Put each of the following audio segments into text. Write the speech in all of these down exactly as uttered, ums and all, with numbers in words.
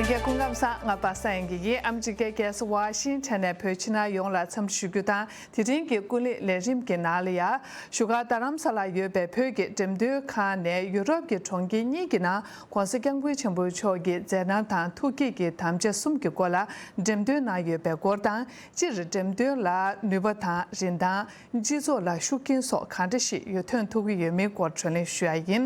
ལྷན་རྒྱས་སྐུ་ཁམས་བཟང་། ང་པ་སངས་དབྱངས་སྐྱིད་ཡིན། ཨ་མི་རི་ཀའི་རྒྱལ་ས་ཝ་ཤིང་ཊོན་ནས་བོད་ཕྱི་ནང་ཡོངས་ལ་འཚམས་འདྲི་ཞུ་རྒྱུ་དང་། དེ་རིང་གི་ཀུན་གླེང་ལས་རིམ་གྱི་ནང་ལ་ཡ། བཞུགས་སྒར་རྡ་རམ་ས་ལར་ཡོད་པའི་བོད་ཀྱི་འགྲེམས་སྟོན་ཁང་ནས་ཡུ་རོབ་ཀྱི་གྲོང་ཁྱེར་གཉིས་ཀྱི་ནང་༸གོང་ས་༸སྐྱབས་མགོན་ཆེན་པོ་མཆོག་གི་མཛད་རྣམ་དང་ཐུགས་བསྐྱེད་ཀྱི་དམ་བཅའ་གསུམ་གྱི་སྐོར་ལ་འགྲེམས་སྟོན་གནང་ཡོད་པའི་སྐོར་དང་། སྤྱིར་འགྲེམས་སྟོན་ལ་ནུས་པ་དང་རིན་ཐང་། སྤྱི་ཚོགས་ལ་ཤུགས་རྐྱེན་སོགས་གང་འདྲ་ཞིག་ཡོད་ཐོན་ཐུབ་ཀྱི་ཡོད་མེད་སྐོར་བགྲོ་གླེང་ཞུ་ཡ་ཡིན།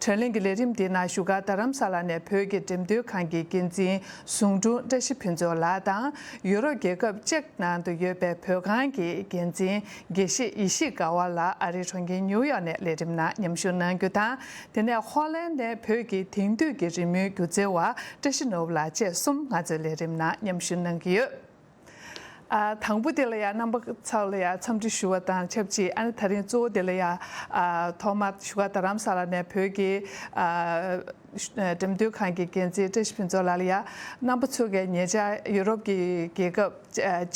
བགྲོ་གླེང་གི་ལས་རིམ་འདིའི་ནང་བཞུགས་སྒར་རྡ་རམ་ས་ལ་ནས་བོད་ཀྱི་འགྲེམས་སྟོན་ཁང་གི་འགན་འཛིན་ཟུང་དྲུང་བཀྲ་ཤིས་ཕུན་ཚོགས་ལགས་དང་། ཡུ་རོབ་རྒྱལ་ཁབ་ཅེཀ་ནང་དུ་ཡོད་པའི་བོད་ཁང་གི་འགན་འཛིན་དགེ་བཤེས་ཡེ་ཤེས་དགའ་བ་ལགས་ཨ་རིའི་གྲོང་ཁྱེར་ཉིའུ་ཡོག་ནས་ལས་རིམ་ནང་མཉམ་ཞུགས་གནང་རྒྱུ་དང་། དེ་ནས་ཧོ་ལན་ནས་བོད་ཀྱི་དེང་དུས་ཀྱི་རི་མོའི་སྒྱུ་རྩལ་བ་བཀྲ་ཤིས་ནོར་བུ་ལགས་བཅས་གསུམ་ང་ཚོའི་ལས་རིམ་ནང་མཉམ་ཞུགས་གནང་གི་ཡོད། ཨ། དང་པོ་དེ་ལ་ཡང་རྣམ་པ་ཚོ་ལ་ཡང་འཚམས་འདྲི་ཞུ་བ་དང་ཆབས་ཅིག་ཨ་ནི་དེ་རིང་གཙོ་བོ་དེ་ལ་ཡང་ཨ། ཐོག་མར་བཞུགས་སྒར་རྡ་རམ་ས་ལ་ནས་བོད་ཀྱི་ཨ། འགྲེམས་སྟོན་ཁང་གི་འགན་འཛིན་བཀྲ་ཤིས་ཕུན་ཚོགས་ལགས་ལ་ཡང་རྣམ་པ་ཚོ་གིས་ཉེ་ཆར་ཡུ་རོབ་ཀྱི་རྒྱལ་ཁབ་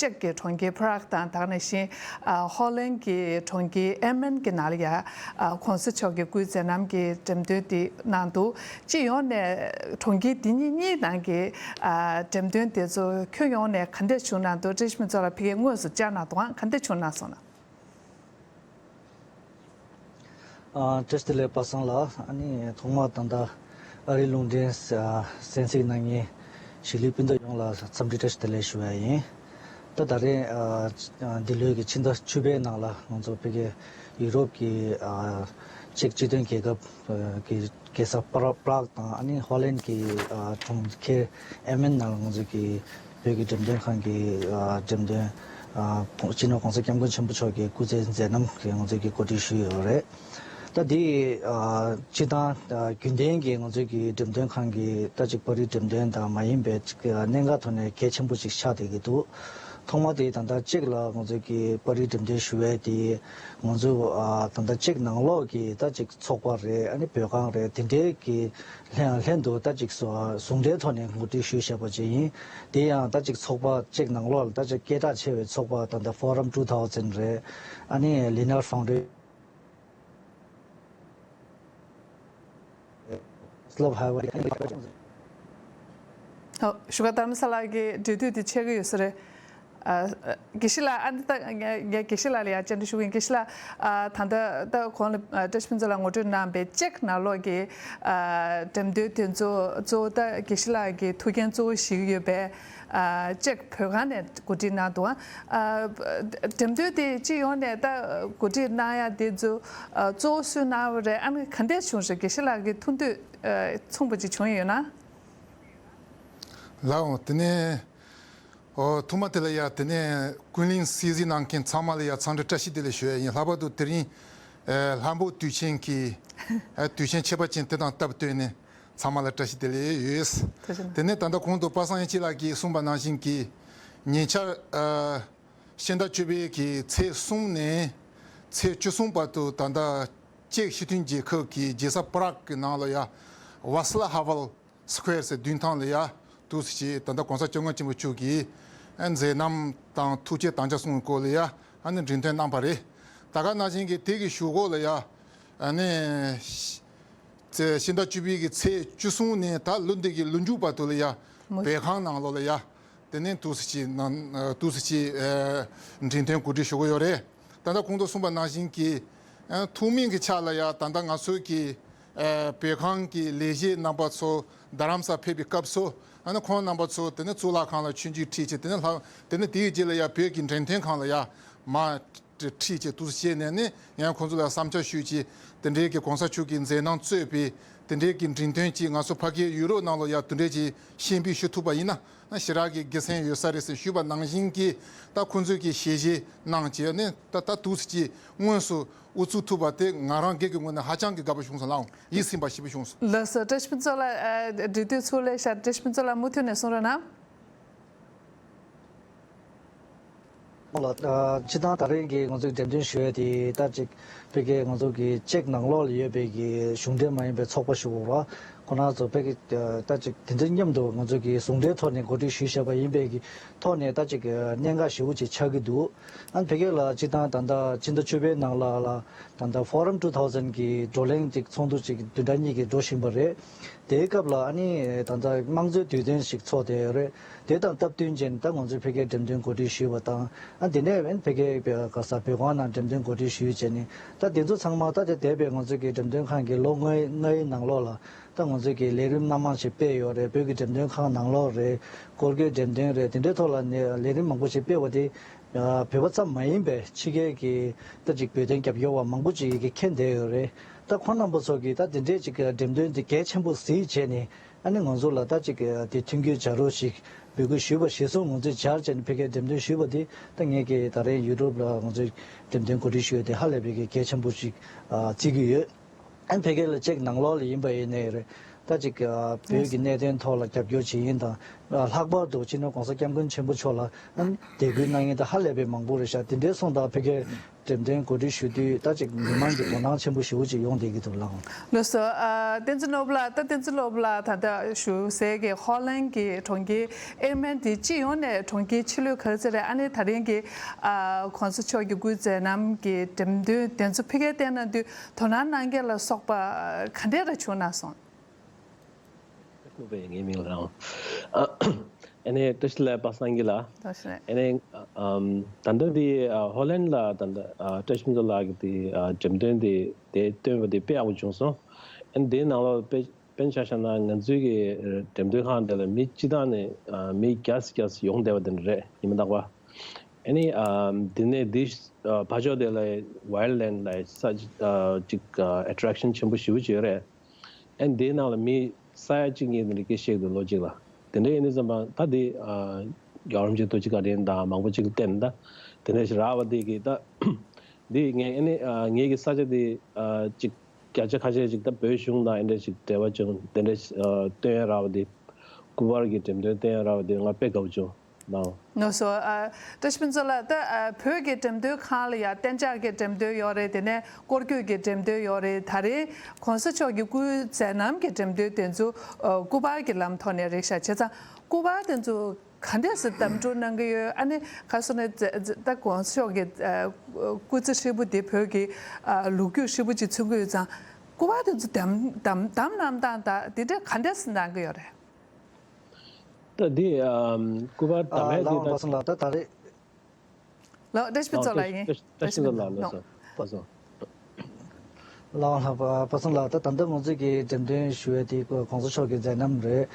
ཅེཀ་གི་གྲོང་ཁྱེར་པ་རག་དང་དེ་ནང་བཞིན་ཨ། ཧོ་ལན་གྱི་གྲོང་ཁྱེར་ཨེ་མན་གྱི་ནང་ལ་ཡང་ཨ། ༸གོང་ས་མཆོག་གི་སྐུའི་མཛད་རྣམ་གྱི་འགྲེམས་སྟོན་དེ་གནང་འདུག་སྤྱི་ཡོངས་ནས་གྲོང་ཁྱེར་འདི་གཉིས་གཉིས་ནང་གི་ཨ། འགྲེམས་སྟོན་དེ་ཚོ་ཁྱོན་ཡོངས་ནས་ག་འདྲས་བྱུང་གནང་འདུག་བཀྲ་ཤིས་ཕུན་ཚོགས་ལགས་ཕ་གིར་དངོས་སུ་བཅར་གནང་འདུག་ག་ག་འདྲས་བྱུང་གནང་སོང་ན། ཨ། བཀྲ་ཤིས་བདེ་ལེགས་པ་སངས་ལགས། ཨ་ནི་ཐོག་མར་ད་ལྟ་ཨ་རིའི་རླུང་འཕྲིན་གསན་གཟིགས་གནང་མཁན་གཞིས་ལུས་སྤུན་ཟླ་ཡོངས་ལ་འཚམས་འདྲི་བཀྲ་ཤིས་བདེ་ལེགས་ཞུ་བ་ཡིན། ད་ད་རེས་ཨ། འདི་ལོའི་གི་ཕྱི་ཟླ་བཅུ་པའི་ནང་ལ་ང་ཚོ་ཕ་གི་ཡུ་རོབ་ཀྱི་ཨ། ཅེཀ་སྤྱི་མཐུན་རྒྱལ་ཁབ་ཀྱི་རྒྱལ་ས་པ་ར་པ་རག་དང་ཨ་ནི་ཧོ་ལན་གྱི་ཨ། གྲོང་ཁྱེར་ཨེ་མན་ནང་ལ་ང་ཚོ་གི་བོད་ཀྱི་འགྲེམས་སྟོན་ཁང་གི་ཨ། འགྲེམས་སྟོན་ཨ། སྤྱི་ནོར་༸གོང་ས་༸སྐྱབས་མགོན་ཆེན་པོ་མཆོག་གི་སྐུ་ཚེའི་མཛད་རྣམ་གྱི་ང་ཚོ་གི་གོ་སྒྲིག་ཞུས་ཡོད་རེད། ད་འདི་ཨ། སྤྱིར་བཏང་ཨ། རྒྱུན་ལྡན་གྱི་ང་ཚོ་གི་འགྲེམས་སྟོན་ཁང་གི་ད་ཅིག་པར་རིས་འགྲེམས་སྟོན་དང་མ་ཡིན་པའི་ཅིག་གནད་འགག་ཐོག་ནས་གལ་ཆེན་པོ་ཅིག་ཆགས་བསྡད་ཀྱི་འདུག་ཐོག་མ་དེ་ད་ལྟ་ཅེཀ་ལ་ང་ཚོ་གི་པར་རིས་འགྲེམས་སྟོན་ཞུ་བའི་དེ་ང་ཚོ་ཨ། ད་ལྟ་ཅེཀ་ནང་ལོགས་ཀྱི་ད་ཅིག་ཚོགས་པ་རེད། ཨ་ནི་བོད་ཁང་རེད། དེ་འདྲའི་གི་ལྷན་ལྷན་དུ་ད་ཅིག་སོ་ཟུང་འབྲེལ་ཐོག་ནས་གོ་སྒྲིག་ཞུས་བཞག་པ་ཅིག་ཡིན། དེ་ཡང་ད་ཅིག་ཚོགས་པ་ཅིག་ནང་ལོགས་ལ་ད་ཅིག་སྐད་གྲགས་ཆེ་བའི་ཚོགས་པ་ད་ལྟ་Forum two thousand རེད། ཨ་ནི་Lennard Foundation, Slope Highway ཧོ། བཞུགས་སྒར་རྡ་རམ་ས་ལ་གི་འབྲེལ་མཐུད་དེ་ཆད་ཀྱི་ཡོད་ས་རེད། ཨ། དགེ་བཤེས་ལགས། ཨ་ནི་ད་ངས་ངས་དགེ་བཤེས་ལགས་ལ་ཡང་བཅར་འདྲི་ཞུ་གི་ཡིན། དགེ་བཤེས་ལགས། ཨ། ད་ལྟ་ད་གོང་ལ་ཨ། བཀྲ་ཤིས་ཕུན་ཚོགས་ལགས་ངོ་སྤྲོད་གནང་བའི་ཅེཀ་ནང་ལོགས་ཀྱི་ཨ། འགྲེམས་སྟོན་དེ་ཚོ་གཙོ་བོ་ད་དགེ་བཤེས་ལགས་ཀྱི་ཐུགས་འགན་གཙོ་བོ་བཞེས་ཀྱི་ཡོད་པའི་ཨ། ཅེཀ་བོད་ཁང་ནས་གོ་སྒྲིག་གནང་འདུག་ཨ། འགྲེམས་སྟོན་དེ་སྤྱི་ཡོངས་ནས་ད་གོ་སྒྲིག་གནང་ཡ་དེ་ཚོ་ཨ། གཙོ་བོ་སུས་གནང་བ་རེད། ཨ་ནི་ག་འདྲས་བྱུང་རེད། དགེ་བཤེས་ལགས་ཀྱི་ཐུགས་འདོད་ཨ། མཚུངས་པ་ཅིག་བྱུང་ཡོད་ན། ལགས་འོང་། དེ་ནས་ཨོ། ཐོག་མ་དེ་ལ་ཡ་དེ་ནས་ཀུན་གླེང་གསན་གཟིགས་གནང་མཁན་ཚང་མ་ལ་ཡ་འཚམས་འདྲི་བཀྲ་ཤིས་བདེ་ལེགས་ཞུ་ཡ་ཡིན། ལྷག་པར་དུ་དེ་རིང་ཨ། ལྷ་འབོད་དུས་ཆེན་གྱི་ཨ། དུས་ཆེན་ཁྱད་པར་ཅན་དེ་དང་སྟབས་བསྟུན་ནས་ཚང་མ་ལ་བཀྲ་ཤིས་བདེ་ལེགས་ཡོད། ཐུགས་རྗེ་གནང་། དེ་ནས་ད་ལྟ་གོང་དུ་པ་སངས་དབྱངས་སྐྱིད་ལགས་ཀྱིས་གསུངས་པ་ནང་བཞིན་གྱི་ཉེ་ཆར་ཨ། ཕྱི་ཟླ་བཅུ་པའི་གི་ཚེས་གསུམ་ནས་ཚེས་བཅུ་གསུམ་བར་དུ་ད་ལྟ་ཅེཀ་སྤྱི་མཐུན་རྒྱལ་ཁབ་ཀྱི་རྒྱལ་ས་པ་རག་གི་ནང་ལ་ཡ་Václav Havel Square ཟེར་མདུན་ཐང་ལ་ཡ་འདུག་སེ་བྱས། ད་ལྟ་༸གོང་ས་༸སྐྱབས་མགོན་ཆེན་པོ་མཆོག་གིས་ཨ། མཛད་རྣམ་དང་ཐུགས་བསྐྱེད་དམ་བཅའ་གསུམ་སྐོར་ལ་ཡ་ཨ་ནི་འགྲེམས་སྟོན་གནང་པ་རེད། ད་ག་ནང་བཞིན་གྱི་དེ་གི་གཞུག་གུ་ལ་ཡ་ཨ་ནི་ཕྱི་ཟླ་བཅུ་པའི་གི་ཚེས་བཅུ་གསུམ་ནས་ད་ལོ་འདི་གི་ལོ་མཇུག་བར་དུ་ལ་ཡ་མུ་བོད་ཁང་ནང་ལོགས་ལ་ཡ་དེ་ནས་འདུག་སེ་བྱས་ནང་འདུག་སེ་བྱས་ཨ། འགྲེམས་སྟོན་གོ་སྒྲིག་ཞུ་གི་ཡོད་རེད། ད་ལྟ་གོང་དུ་གསུངས་པ་ནང་བཞིན་གྱི་ཨ། ཐུན་མིན་གྱི་ཆ་ལ་ཡ་ད་ལྟ་ང་ཚོའི་གི་ཨ། བོད་ཁང་གི་ལས་བྱེད་རྣམ་པ་ཚོ་རྡ་རམ་ས་ཕེབས་པའི་སྐབས་སུ་ཨ་ནི་ཁོང་རྣམ་པ་ཚོ་དེ་ནས་གཙུག་ལག་ཁང་ལ་ཆུ་འགྱེད་ཁྲིད་བྱས། དེ་ནས་ལྷ་དེ་ནས་དེའི་རྗེས་ལ་ཡ་བོད་ཀྱི་འགྲེམས་སྟོན་ཁང་ལ་ཡ་མར་ཁྲིད་བྱས་འདུག་སེ་བྱས་ནས་ནི་ཡང་ཁོང་ཚོ་ལ་བསམ་འཆར་ཞུས་བྱས། དེ་འདྲའི་གི་༸གོང་ས་མཆོག་གི་མཛད་རྣམ་གཙོས་པའི་དེ་འདྲའི་གི་འགྲེམས་སྟོན་ཅིག་ང་ཚོ་ཕ་གིའི་ཡུ་རོབ་ནང་ལ་ཡ་དེ་འདྲའི་ཅིག་གཤེགས་འབུལ་ཞུ་ཐུབ་པ་ཡིན་ན་ཞེ་དྲག་གི་དགེ་མཚན་ཡོད་ས་རེད་ཟེར་ཞུས་པ་ནང་བཞིན་གྱི་ད་ཁོང་ཚོས་ཀྱི་ཞལ་བཞེས་གནང་བྱས་ནས་ད་ད་འདུག་སེ་ཅིག་དངོས་སུ་དབུ་ཚུགས་ཐུབ་པ་དེ་ང་རང་སྒེར་གྱི་ངོས་ནས་ཧ་ཅང་གི་དགའ་པོ་བྱུང་སོང་ལགས། ཡིད་ཚིམ་པ་ཞེ་པོ་བྱུང་སོང་། ལགས་སོ། བཀྲ་ཤིས་ཕུན་ཚོགས་ལགས། ཨ། འབྲེལ་མཐུད་ཚུར་སླེབས་ཤག་བཀྲ་ཤིས་ཕུན་ཚོགས་ལགས་མུ་མཐུད་ནས་གསུང་རོགས་གནང་། ཨོ་ལགས། ཨ། སྤྱིར་བཏང་ད་རེས་ཀྱི་ང་ཚོའི་འགྲེམས་སྟོན་ཞུ་ཡས་དེ་ད་ཅིག་ཕ་གིའི་ང་ཚོ་གི་ཅེཀ་ནང་ལོགས་ལ་ཡོད་པའི་གི་གཞུང་འབྲེལ་མ་ཡིན་པའི་ཚོགས་པ་ཞིག་ཡོད་རེད། ཁོ་རང་ཚོ་ཕ་གི་ད་ཅིག་དེ་འདྲའི་མཉམ་དུ་ང་ཚོ་གི་ཟུང་འབྲེལ་ཐོག་ནས་གོ་སྒྲིག་ཞུས་བཞག་པ་ཡིན་པའི་གི་ཐོག་ནས་ད་ཅིག་གནད་འགག་ཞེ་པོ་ཅིག་ཆགས་ཀྱི་འདུག་ཨ་ཕ་གི་ལ་སྤྱིར་བཏང་ད་ལྟ་ཕྱི་ཟླ་བཅུ་པའི་ནང་ལ་ལ་ད་ལྟ་Forum two thousand གི་བགྲོ་གླེང་ཅིག་ཚོགས་འདུ་ཅིག་བདུན་ཕྲག་གཉིས་ཀྱི་འགྲོ་བཞིན་པ་རེད། དེའི་སྐབས་ལ་ཨ་ནི་ད་ལྟ་དམངས་གཙོའི་དུས་སྟོན་ཞིག་ཚོགས་བསྡད་ཡོད་རེད། དེ་དང་སྟབས་བསྟུན་བྱས་ནས་ད་ང་ཚོས་ཕ་གིར་འགྲེམས་སྟོན་གོ་སྒྲིག་ཞུས་པ་དང་། ཨ་དེ་ནས་ཕ་གིའི་ག་ས་བོད་ཁང་ནང་འགྲེམས་སྟོན་གོ་སྒྲིག་ཞུས་བྱས་ནས་ད་དེ་ཚོ་ཚང་མ་ད་ལྟ་འདས་པའི་ང་ཚོ་གི་འགྲེམས་སྟོན་ཁང་གི་ལོ་ལྔའི་ལྔའི་ནང་ལོགས་ལ་ད་ང་ཚོ་གི་ལས་རིམ་སྣ་མང་ཞིག་སྤེལ་ཡོད་རེད། བོད་ཀྱི་འགྲེམས་སྟོན་ཁང་ནང་ལོགས་རེད། སྐོར་སྐྱོད་འགྲེམས་སྟོན་རེད། དེ་འདྲའི་ཐོག་ལ་ནས་ལས་རིམ་མང་པོ་ཞིག་སྤེལ་བ་དེ་བོད་པ་ཙམ་མ་ཡིན་པའི་ཕྱི་རྒྱལ་གྱི་ད་ཅིག་བོད་དོན་རྒྱབ་སྐྱོར་བ་མང་པོ་ཅིག་གིས་མཁྱེན་བསྡད་ཡོད་རེད། ད་ཁོང་རྣམ་པ་ཚོ་གིས་ད་དེ་འདྲའི་ཅིག་འགྲེམས་སྟོན་དེ་གལ་ཆེན་པོ་གཟིགས་བྱས་ནས། ཨ་ནི་ང་ཚོ་ལ་ད་ཅིག་དེ་མཐུན་འགྱུར་བྱ་རོགས་ཤིག་འབོད་སྐུལ་ཞུས་པ་གཞིར་བཟུང་ང་ཚོས་སྦྱར་བྱས་ནས་ཕ་གིར་འགྲེམས་སྟོན་ཞུས་པ་དེ་ད་ངས་ཀྱིས་ད་རེས་ཡུ་རོབ་ལ་ང་ཚོས་འགྲེམས་སྟོན་གོ་སྒྲིག་ཞུས་ཡོད་དེ་ཧ་ལས་པའི་གི་གལ་ཆེན་པོ་ཞིག་བརྩི་གི་ཡོད། ཨ་ནི་ཕ་གི་ལ་ཅིག་ནང་ལོགས་ལ་ཡིན་པ་ཡིན་ནའི་རེད། ད་ཅིག་བོད་ཀྱི་གནད་དོན་ཐོག་ལ་རྒྱབ་སྐྱོར་བྱེད་མཁན་དང་ལྷག་པར་དུ་སྤྱི་ནོར་༸གོང་ས་༸སྐྱབས་མགོན་ཆེན་པོ་མཆོག་ལ་ཨ་ནི་དད་གུས་གནང་མཁན་ད་ཧ་ལས་པའི་མང་པོ་རེད་ཤག་དེ་འདྲའི་སོང་ཙང་ཕ་གིར་འགྲེམས་སྟོན་གོ་སྒྲིག་ཞུ་དུས་ད་ཅིག་མི་མང་གི་དོ་སྣང་ཆེན་པོ་ཞེ་པོ་ཅིག་ཡོང་བསྡད་ཀྱི་འདུག་ལགས། ལགས་སོ། ཨ་བསྟན་འཛིན་སློབ་ལགས། ད་བསྟན་འཛིན་སློབ་ལགས་ད་ལྟ་བཞུགས་སའི་གི་ཧོ་ལན་གྱི་གྲོང་ཁྱེར་ཨེར་མན་དེ་སྤྱི་ཡོངས་ནས་གྲོང་ཁྱེར་ཆེ་ལོས་ག་ཚོད་རེད། ཨ་ནི་ད་རིང་གི་ཨ་གོང་ས་མཆོག་གི་སྐུའི་མཛད་རྣམ་གྱི་འགྲེམས་སྟོན་དེ་ཚོ་ཕ་གིར་བལྟས་ན་དུས་དོ་སྣང་གནང་མཁན་ལ་སོགས་པ་ག་འདྲས་ར་བྱུང་གནང་སོང་། ལྷུག་པའི་ངའི་མིང་ལ་རང་། ཨ་ནི་བཀྲ་ཤིས་བདེ་ལེགས་པ་སངས་སྐྱིད་ལགས། བཀྲ་ཤིས་བདེ་ལེགས། ཨ་ནི་ཨམ་ད་ལྟ་འདི་ཨ་ཧོ་ལན་ལ་ད་ལྟ་ཨ་བཀྲ་ཤིས་ཕུན་ཚོགས་ལགས་ཀྱི་དེ་ཨ་འགྲེམས་སྟོན་དེ་དེ་སྟོན་པ་དེ་དཔེ་ཡག་པོ་བྱུང་སོང་། ཨ་ནི་དེའི་ནང་ལོགས་དཔེ་དཔེར་ན་ཆ་བཞག་ན་ང་ཚོའི་གི་འགྲེམས་སྟོན་ཁང་དེ་ལ་མི་སྤྱི་བཏང་ནས་ཨ་མི་བརྒྱ་ཙམ་བརྒྱ་ཙམ་ཡོང་བསྡད་པ་དེ་འདྲ་རེད། ཡིན་མ་ཐག་པ། ཨ་ནི་ཨམ་དེ་ནས་འདི་ཨ་ཕར་ཕྱོགས་དེ་ལ་ཝའེར་ལེན་ལ་ས་ཨ་ཅིག་ཨ་ཨེ་ཊེག་ཤན་ཆེན་པོ་ཞེ་པོ་ཅིག་ཡོད་རེད། ཨན་དེའི་ནང་ལ་མི་ས་ཡ་གཅིག་གཉིས་དེ་འདྲ་སྐད་བཤད་ཀྱི་འདུག་ལོ་གཅིག་ལ། དེ་འདྲ་ཡིན་དུས་ཙམ་པ་ད་དེ་ཨ་རྒྱལ་བ་རིན་པོ་ཆེ་ཐུགས་རྗེ་བཀའ་དྲིན་དང་མང་པོ་ཅིག་ལ་བརྟེན་ད་དེ་འདྲ་ཞིག་རག་པ་དེ་གི་ད་དེ་ངས་ཨ་ནི་ཨ་ངེད་ཀྱི་ས་ཆ་དེ་ཨ་ཅིག་བརྒྱ་ཆ་ཁ་ཤས་ཅིག་ད་བོད་གཞུང་དང་ཨེ་འདྲ་ཞིག་འབྲེལ་བ་བྱུང་དེ་འདྲ་ཞིག་ཨ་སྟོན་ཡ་རག་པ་དེ་སྐུ་པར་གྱི་འགྲེམས་སྟོན་སྟོན་ཡ་རག་པ་དེ་ང་དཔེ་དགའ་པོ་བྱུང་། ལགས། ལགས་སོ། ཨ་བཀྲ་ཤིས་ཕུན་ཚོགས་ལགས། ད་ཨ་བོད་ཀྱི་འགྲེམས་སྟོན་ཁང་ལ་ཡང་གཏན་འཇགས་ཀྱི་འགྲེམས་སྟོན་ཡོད་རེད། དེ་ནས་སྐོར་སྐྱོད་ཀྱི་འགྲེམས་སྟོན་ཡོད་རེད། ད་རེས་གོང་ས་མཆོག་གི་སྐུའི་མཛད་རྣམ་གྱི་འགྲེམས་སྟོན་དེ་ཚོ་ཨ་སྐུ་པར་གྱི་ལམ་ཐོག་ནས་རེད་ཤག་བྱས་ཙང་སྐུ་པར་དེ་ཚོ་ག་འདྲས་སེ་བདམས་སྒྲུག་གནང་གི་ཡོད། ཨ་ནི་ག་སོ་ནས་ད་གོང་ས་མཆོག་གི་ཨ་སྐུ་ཚེ་ཧྲིལ་པོ་དེ་བོད་ཀྱི་ཨ་ལོ་རྒྱུས་ཧྲིལ་པོ་ཅིག་མཚོན་གྱི་ཡོད་ཙང་སྐུ་པར་དེ་ཚོ་བདམས་བདམས་བདམས་གནང་སྟངས་དང་དེ་འདྲས་ག་འདྲས་སེ་གནང་གི་ཡོད་རེད། ད་འདི་ཨམ་སྐུ་པར་ཨ་བདམས་ལགས་དབང་པ་སངས་ལགས། ད་ད་རེས་ལགས་བཀྲ་ཤིས་ཕུན་ཚོགས་ལགས་ཡིན། བཀྲ་ཤིས་བཀྲ་ཤིས་ལགས་ལགས་སོ་ལགས་སོ། ལགས་དབང་པ་སངས་ལགས། ད་ད་ལྟ་ང་ཚོས་ཀྱི་འགྲེམས་སྟོན་ཞུ་ཡས་དེ་གོང་ས་མཆོག་གི་མཛད་རྣམ་རེད།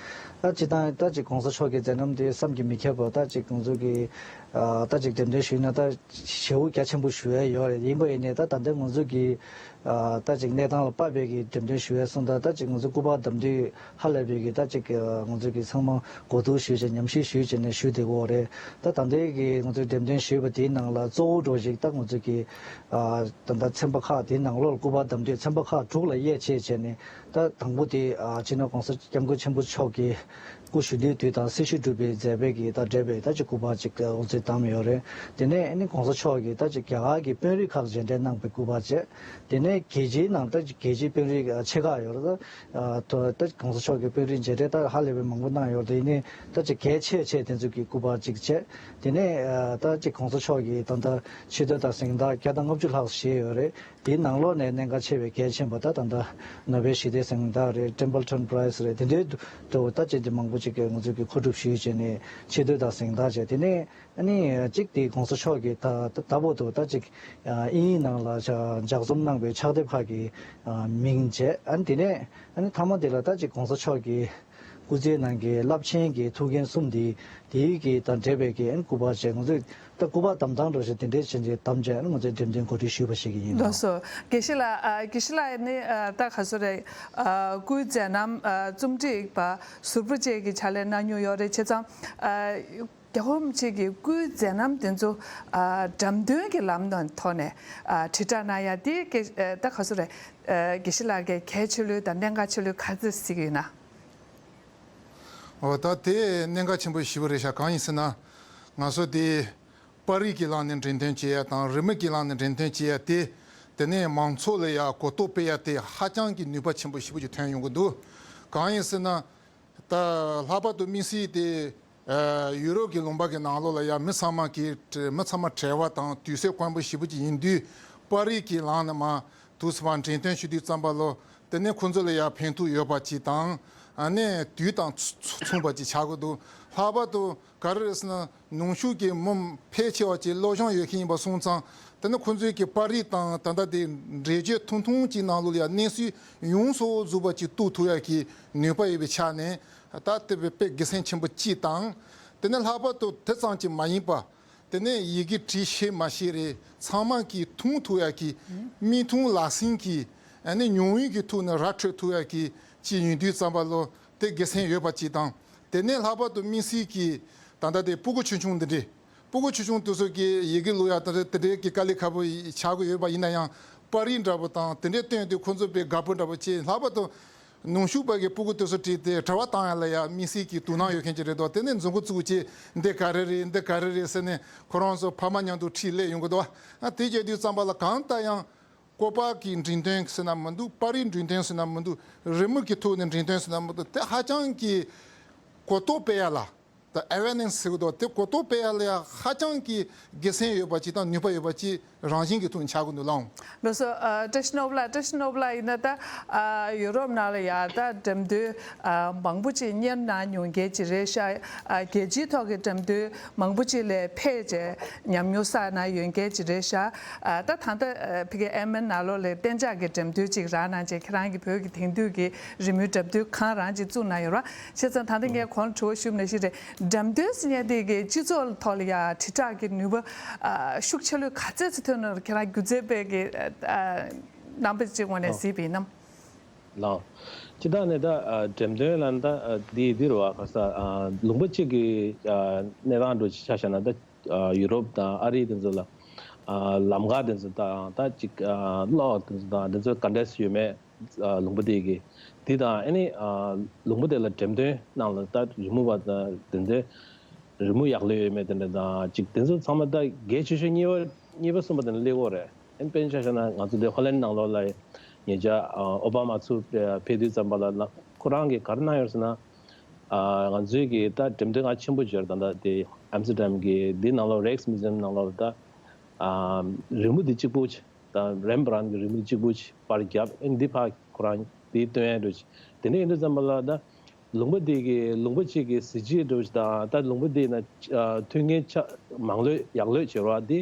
ད་སྤྱིར་བཏང་ད་ཅིག་གོང་ས་མཆོག་གི་མཛད་རྣམ་དེ་བསམ་གྱིས་མི་ཁྱབ་པ་ད་ཅིག་ང་ཚོས་ཀྱི་ཨ་ད་ཅིག་འགྲེམས་སྟོན་ཞུས་ན་ད་ཞེ་པོ་རྒྱ་ཆེན་པོ་ཞུ་ཡས་ཡོད་རེད། ཡིན་པ་ཡིན་ནའི་ད་ད་ལྟ་ང་ཚོས་ཀྱི་ཨ་ད་ཅིག་གནས་སྟངས་ལ་དཔག་པའི་གི་འགྲེམས་སྟོན་ཞུ་ཡས་སོང་ཙང་ད་ད་ཅིག་ང་ཚོ་སྐུ་པར་བདམས་དུས་ཧ་ལས་པའི་གི་ད་ཅིག་ང་ཚོ་གི་ཚང་མ་གོ་བསྡུར་ཞུས་བྱས་ཉམས་ཞིབ་ཞུས་བྱས་ནས་ཞུས་བསྡད་ཀྱི་རེད། ད་ད་ལྟའི་གི་ང་ཚོའི་འགྲེམས་སྟོན་ཞུས་པ་དེའི་ནང་ལ་གཙོ་བོ་འདྲ་བོ་ཞིག་ད་ང་ཚོ་གི་ད་ལྟ་ཚན་པ་ཁག་དེའི་ནང་ལོགས་ལ་སྐུ་པར་བདམས་དུས་ཚན་པ་ཁག་དྲུག་ལ་དབྱེ་ཕྱེ་བྱས་ནས་ད་དང་པོ་དེ་སྤྱི་ནོར་༸གོང་ས་༸སྐྱབས་མགོན་ཆེན་པོ་མཆོག་གི་སྐུ་བཞུགས་དུས་དང་སྲི་ཞུ་སྒྲུབ་པའི་མཛད་པའི་གི་ད་འབྲེལ་བའི་ད་ཅིག་སྐུ་པར་ཅིག་ང་ཚོས་བདམས་ཡོད་རེད། དེ་ནས་ཨ་ནི་༸གོང་ས་མཆོག་གིས་ད་ཅིག་རྒྱ་གར་གྱི་དཔོན་རིགས་ཁག་མཇལ་འཕྲད་གནང་པའི་སྐུ་པར་བཅས། དེ་ནས་རྒྱལ་སྤྱིའི་ནང་ད་ཅིག་རྒྱལ་སྤྱིའི་དཔོན་རིགས་ཆེ་ཁག་ཡོད་རེད། ད་ད་༸གོང་ས་མཆོག་གི་དཔོན་རིགས་མཇལ་འཕྲད་ད་ཧ་ལས་པའི་མང་པོ་གནང་ཡོད་རེད། ཡིན་ནའི་ད་ཅིག་གལ་ཆེ་ཆེ་དེ་ཚོ་གི་སྐུ་པར་ཅིག་བཅས། དེ་ནས་ད་ཅིག་༸གོང་ས་མཆོག་གིས་ད་ལྟ་ཆེ་བསྟོད་དང་གཟེངས་རྟགས་བརྒྱ་དང་ལྔ་བཅུ་ལྷག་བཞེས་ཡོད་རེད། དེའི་ནང་ལོགས་ནས་གནད་འགག་ཆེ་བའི་གལ་ཆེན་པོ་ད་ད་ལྟ་ནོ་བེལ་ཞི་བདེའི་གཟེངས་རྟགས་རེད། Templeton Prize་རེད། དེ་འདྲའི་འདྲ་བོ་ད་ཅིག་དེ་མང་པོ་ཅིག་གིས་ང་ཚོ་གི་མཁོ་སྒྲུབ་ཞུས་བྱས་ནས་ཆེ་བསྟོད་དང་གཟེངས་རྟགས་བྱས། དེ་ནས་ཨ་ནི་གཅིག་དེ་༸གོང་ས་མཆོག་གིས་ད་ད་ལྟ་བར་དུ་ད་ཅིག་དབྱིན་ཡིག་ནང་ལ་ལྗགས་རྩོམ་གནང་བའི་ཕྱག་དེབ་ཁག་གི་མིང་བྱས། ཨ་ནི་དེ་ནས་ཨ་ནི་མཐའ་མ་དེ་ལ་ད་ཅིག་༸གོང་ས་མཆོག་གི་སྐུ་ཚེའི་ནང་གི་རླབས་ཆེན་གྱི་ཐུགས་འགན་གསུམ་འདི་དེའི་གི་དང་འབྲེལ་བའི་གི་སྐུ་པར་བཅས་ང་ཚོས་ད་སྐུ་པར་གདམ་སྟངས་འདྲ་ཞིག་དེ་འདྲའི་བྱས་ནས་གདམ་བྱས་ང་ཚོས་འགྲེམས་སྟོན་གོ་སྒྲིག་ཞུས་པ་ཞིག་ཡིན། ལགས་སོ། དགེ་བཤེས་ལགས། ཨ་དགེ་བཤེས་ལགས་ནི་ཨ་ད་ག་ཚོད་རེད། ཨ་སྐུའི་མཛད་རྣམ་ཨ་རྩོམ་སྒྲིག་པ་ཟུར་པ་བཅས་ཀྱི་ཕྱག་ལས་གནང་མྱོང་ཡོད་རེད། བྱས་ཙང་ཨ་རྒྱལ་བ་རིན་པོ་ཆེ་གི་སྐུའི་མཛད་རྣམ་དེ་ཚོ་ཨ་འགྲེམས་སྟོན་གྱི་ལམ་ནང་ཐོག་ནས་ཨ་དྲིལ་བསྒྲགས་གནང་ཡ་དེ་དགེ་ཨ་ད་ག་ཚོད་རེད། ཨ་དགེ་བཤེས་ལགས་ཀྱིས་གལ་ཆེ་ལོས་དང་གནད་འགག་ཆེ་ལོས་ག་ཚོད་གཟིགས་ཀྱི་ཡོད་ན། འོ་ད་དེ་གནད་འགག་ཆེན་པོ་ཞེ་པོ་རེད་ཤག་གང་ཡིན་ཟེར་ན། ང་ཚོ་དེ་པར་རིས་ཀྱི་ལམ་ནས་འགྲེམས་སྟོན་བྱེད་ཡ་དང་རི་མོ་གི་ལམ་ནས་འགྲེམས་སྟོན་བྱེད་ཡ་དེ་དེ་ནས་མང་ཚོགས་ལ་ཡ་གོ་རྟོགས་སྤེལ་ཡ་དེ་ཧ་ཅང་གི་ནུས་པ་ཆེན་པོ་ཞེ་པོ་ཅིག་ཐོན་ཡོང་གི་འདུག་གང་ཡིན་ཟེར་ན། ད་ལྷག་པར་དུ་དམིགས་བསལ་དེ་ཨ་ཡུ་རོབ་ཀྱི་ལུང་པ་གི་ནང་ལོགས་ལ་ཡང་མི་ཚང་མ་གི་མི་ཚང་མ་བྲེལ་བ་དང་དུས་ཚོད་དཀོན་པོ་ཞེ་པོ་ཅིག་ཡིན་དུས། པར་རིས་ཀྱི་ལམ་ནས་མར་དུས་སུ་བ་འགྲེམས་སྟོན་ཞུ་དུས་ཙམ་པ་ལོ། དེ་ནས་ཁོང་ཚོ་ལ་ཡང་ཕན་ཐོགས་ཡོད་པ་ཅིག་དང་། ཨ་ནས་དུས་དང་མཚུངས་པ་ཅིག་ཆགས་ཀྱི་འདུག་ལྷག་པར་དུ་ག་རེ་རེད་ཟེར་ན། ནུབ་ཕྱོགས་ཀྱི་མི་ཕལ་ཆེ་བ་ཅིག་སློབ་སྦྱོང་ཡོད་མཁན་ཡིན་པ་སོང་ཙང་། དེ་ནི་ཁོང་ཚོའི་གི་པར་རིས་དང་ད་ལྟ་དེ་འགྲེལ་བརྗོད་ཐུང་ཐུང་ཅིག་ནང་ལོགས་ལ་ཡང་གནས་ཚུལ་ཡོངས་སུ་རྫོགས་པ་ཅིག་རྟོགས་ཐུབ་ཡ་གི་ནུས་པ་ཡོད་པའི་ཆ་ནས། ད་དེ་དཔེ་དགེ་མཚན་ཆེན་པོ་གཅིག་དང་། དེ་ནི་ལྷག་པར་དུ་དེ་ཙམ་གྱིས་མ་ཡིན་པ། དེ་ནས་ཡི་གེ་བྲིས་ཤེས་མ་ཤེས་རེད། ཚང་མ་གིས་མཐོང་ཐུབ་ཡ་གི་མིག་མཐོང་ལག་ཟིན་གྱི། ཨ་ནི་མྱོང་བའི་གི་ཐོག་ནས་ར་འཕྲོད་ཐུབ་ཡ་གི་ཅིག་ཡིན་དུས་ཙམ་པ་ལོ། དེ་དགེ་མཚན་ཡོད་པ་ཅིག་དང་། དེ་ནས་ལྷག་པར་དུ་དམིགས་བསལ་གྱི་ད་ལྟ་དེ་སྤུ་གུ་ཆུང་ཆུང་འདི་འདྲས། སྤུ་གུ་ཆུང་ཆུང་དེ་ཚོ་གི་ཡི་གེ་ཀློག་ཡ་དེ་འདྲས་དེ་འདྲས་ཀྱི་དཀའ་ལས་ཁག་པོ་ཆགས་ཀྱི་ཡོད་པ་ཡིན་ན་ཡང་། པར་རིས་འདྲ་པོ་དང་དེ་འདྲས་སྟོན་དུས་ཁོང་ཚོ་དཔེ་དགའ་པོ་འདྲ་པོ་བྱས། ལྷག་པར་དུ་ནུབ་ཕྱོགས་པ་གི་སྤུ་གུ་དེ་ཚོ་ཁྲིད་དེ་དྲི་བ་བཏང་ཡ་ལ་ཡ་དམིགས་བསལ་གྱི་དོ་སྣང་ཡོད་མཁན་ཅིག་རེད་དོ། དེ་ནས་མཛུབ་གུ་བཙུགས་བྱས་འདི་ག་རེ་རེད། འདི་ག་རེ་རེད་ཟེར་ནས་ཁོ་རང་ཚོ་ཕ་མ་མཉམ་དུ་ཁྲིད་སླེབས་ཡོང་གི་འདུག་ཨ་དེ་བྱས་དུས་ཙམ་པ་ལ་གང་ལྟར་ཡང་། ཀོ་པ་གི་འགྲེམས་སྟོན་ཟེར་ན་མི་འདུག་པར་རིས་འགྲེམས་སྟོན་ཟེར་ན་མི་འདུག་རི་མོ་གི་ཐོག་ནས་འགྲེམས་སྟོན་ཟེར་ན་མི་འདུག་དེ་ཧ་ཅང་གི་གོ་རྟོགས་སྤེལ་ཡ་ལ། ད་ཨེ་ཝེར་ནེ་སི་ཟེར་གི་འདུག་དེ་གོ་རྟོགས་སྤེལ་ཡ་ལ་ཡ་ཧ་ཅང་གི་དགེ་མཚན་ཡོད་པ་ཅིག་དང་ནུས་པ་ཡོད་པ་ཅིག་རང་བཞིན་གྱི་ཐོག་ནས་ཆགས་ཀྱི་འདུག་ལགས། ལགས་སོ། ཨ་བཀྲ་ཤིས་ནོར་བུ་ལགས། བཀྲ་ཤིས་ནོར་བུ་ལགས་ཡིན་ན་ད་ཨ་ཡུ་རོབ་ནང་ལ་ཡ་ད་འགྲེམས་སྟོན་ཨ་མང་པོ་ཅིག་གཉེར་གནང་མྱོང་མཁན་ཅིག་རེད་ཤག་ཨ་རྒྱལ་སྤྱིའི་ཐོག་གི་འགྲེམས་སྟོན་མང་པོ་ཅིག་ལ་ཕེབས་བྱས་ཉམས་མྱོང་བསགས་གནང་ཡོད་མཁན་ཅིག་རེད་ཤག་ཨ་ད་ད་ལྟ་ཨ་ཕ་གི་ཨེ་མན་ནང་ལོགས་ལ་གཏན་འཇགས་ཀྱི་འགྲེམས་སྟོན་ཅིག་རག་གནང་བྱས་ཁྱེད་རང་གི་བོད་ཀྱི་དེང་དུས་ཀྱི་རི་མོའི་འགྲེམས་སྟོན་ཁང་རང་ཅིག་བཙུགས་གནང་ཡོད་རེད་བ། བྱས་ཙང་ད་ལྟ་ངས་གོང་ལ་དྲི་བ་ཞུས་པ་ནང་བཞིན་རེད། འགྲེམས་སྟོན་ཟེར་མཁན་དེ་གི་སྤྱི་ཚོགས་ཐོག་ལ་ཡ་དྲིལ་བསྒྲགས་ཀྱི་ནུས་པ་ཨ་ཤུགས་ཆེ་ལོས་ག་ཚད་ཅིག་ཐོན་ནས་ཁྱེད་རང་སྒྱུ་རྩལ་པའི་གི་ཨ་རྣམ་པ་ཅིག་ངོས་ནས་གཟིགས་པ་ཡིན་ནམ། ལགས། སྤྱིར་བཏང་ནས་ད་ཨ་འགྲེམས་སྟོན་ལ་ད་ཨ་འདི་འདི་རུ་བ་ག་ས་ཨ་ལུང་པ་གཅིག་གི་ཨ་གནས་སྟངས་འགྲོ་ཆ་བཞག་ན་ད་ཨ་ཡུ་རོབ་དང་ཨ་རི་དེ་ཚོ་ལ་ཨ་ལམ་ཁ་དེ་ཚོ་དང་ད་ཅིག་ཨ་གློག་དེ་ཚོ་དང་དེ་ཚོ་ག་འདྲས་ཡོད་མེད་ཨ་ལུང་པ་དེ་གི་དེ་དང་ཨ་ནི་ཨ་ལུང་པ་དེ་ལ་འགྲེམས་སྟོན་ནང་ལ་ད་རི་མོ་བ་དང་དེ་ཚོ་རི་མོ་ཡག་ལོས་ཡོད་མེད་དེ་འདྲ་དང་ཅིག་དེ་ཚོ་ཚང་མ་ད་གལ་ཆེ་ཤོས་གཉིས་པ་གཉིས་པ་གསུམ་པ་དེ་འདྲ་སླེབས་ཀྱི་ཡོད་རེད། ཨན་དཔེར་ན་ཆ་བཞག་ན་ང་ཚོ་འདི་ཧོ་ལན་ནང་ལོགས་ལ་ཉེ་ཆར་ཨ་ཨོ་བྷ་མ་ཚུར་ཕེབས་དུས་ཙམ་པ་ལ་ལ་ཁོ་རང་གིས་ག་རེ་གནང་ཡོད་ཟེར་ན། ཨ་ང་ཚོའི་གི་ད་འགྲེམས་སྟོན་ང་ཆེན་པོ་བརྗོད་ད་ལྟ་དེ་ཨམ་སི་ཏྲ་ཌམ་གི་འདི་ནང་ལོགས་རེགས་མུ་ཛི་ཡམ་ནང་ལོགས་ལ་ད་ཨ་རི་མོ་འདི་གཅིག་པུ་ད་རེམ་བྷ་རན་གི་རི་མོ་གཅིག་པུ་པར་བརྒྱབ། ཨན་འདི་ཕ་ཁོ་རང་འདི་སྟོན་ཡ་འགྲོ་ཅི་དེ་འདྲ་ཡིན་དུས་ཙམ་པ་ལ་ད། ལུང་པ་དེ་གི་ལུང་པ་གཅིག་གི་གཟི་བརྗིད་འདྲ་བོ་ཞིག་དང་ད་ལུང་པ་དེ་ན་ཨ་མཐུན་རྐྱེན་ཆ་མང་ལོས་ཡག་ལོས་བྱེད་རོགས་དེ་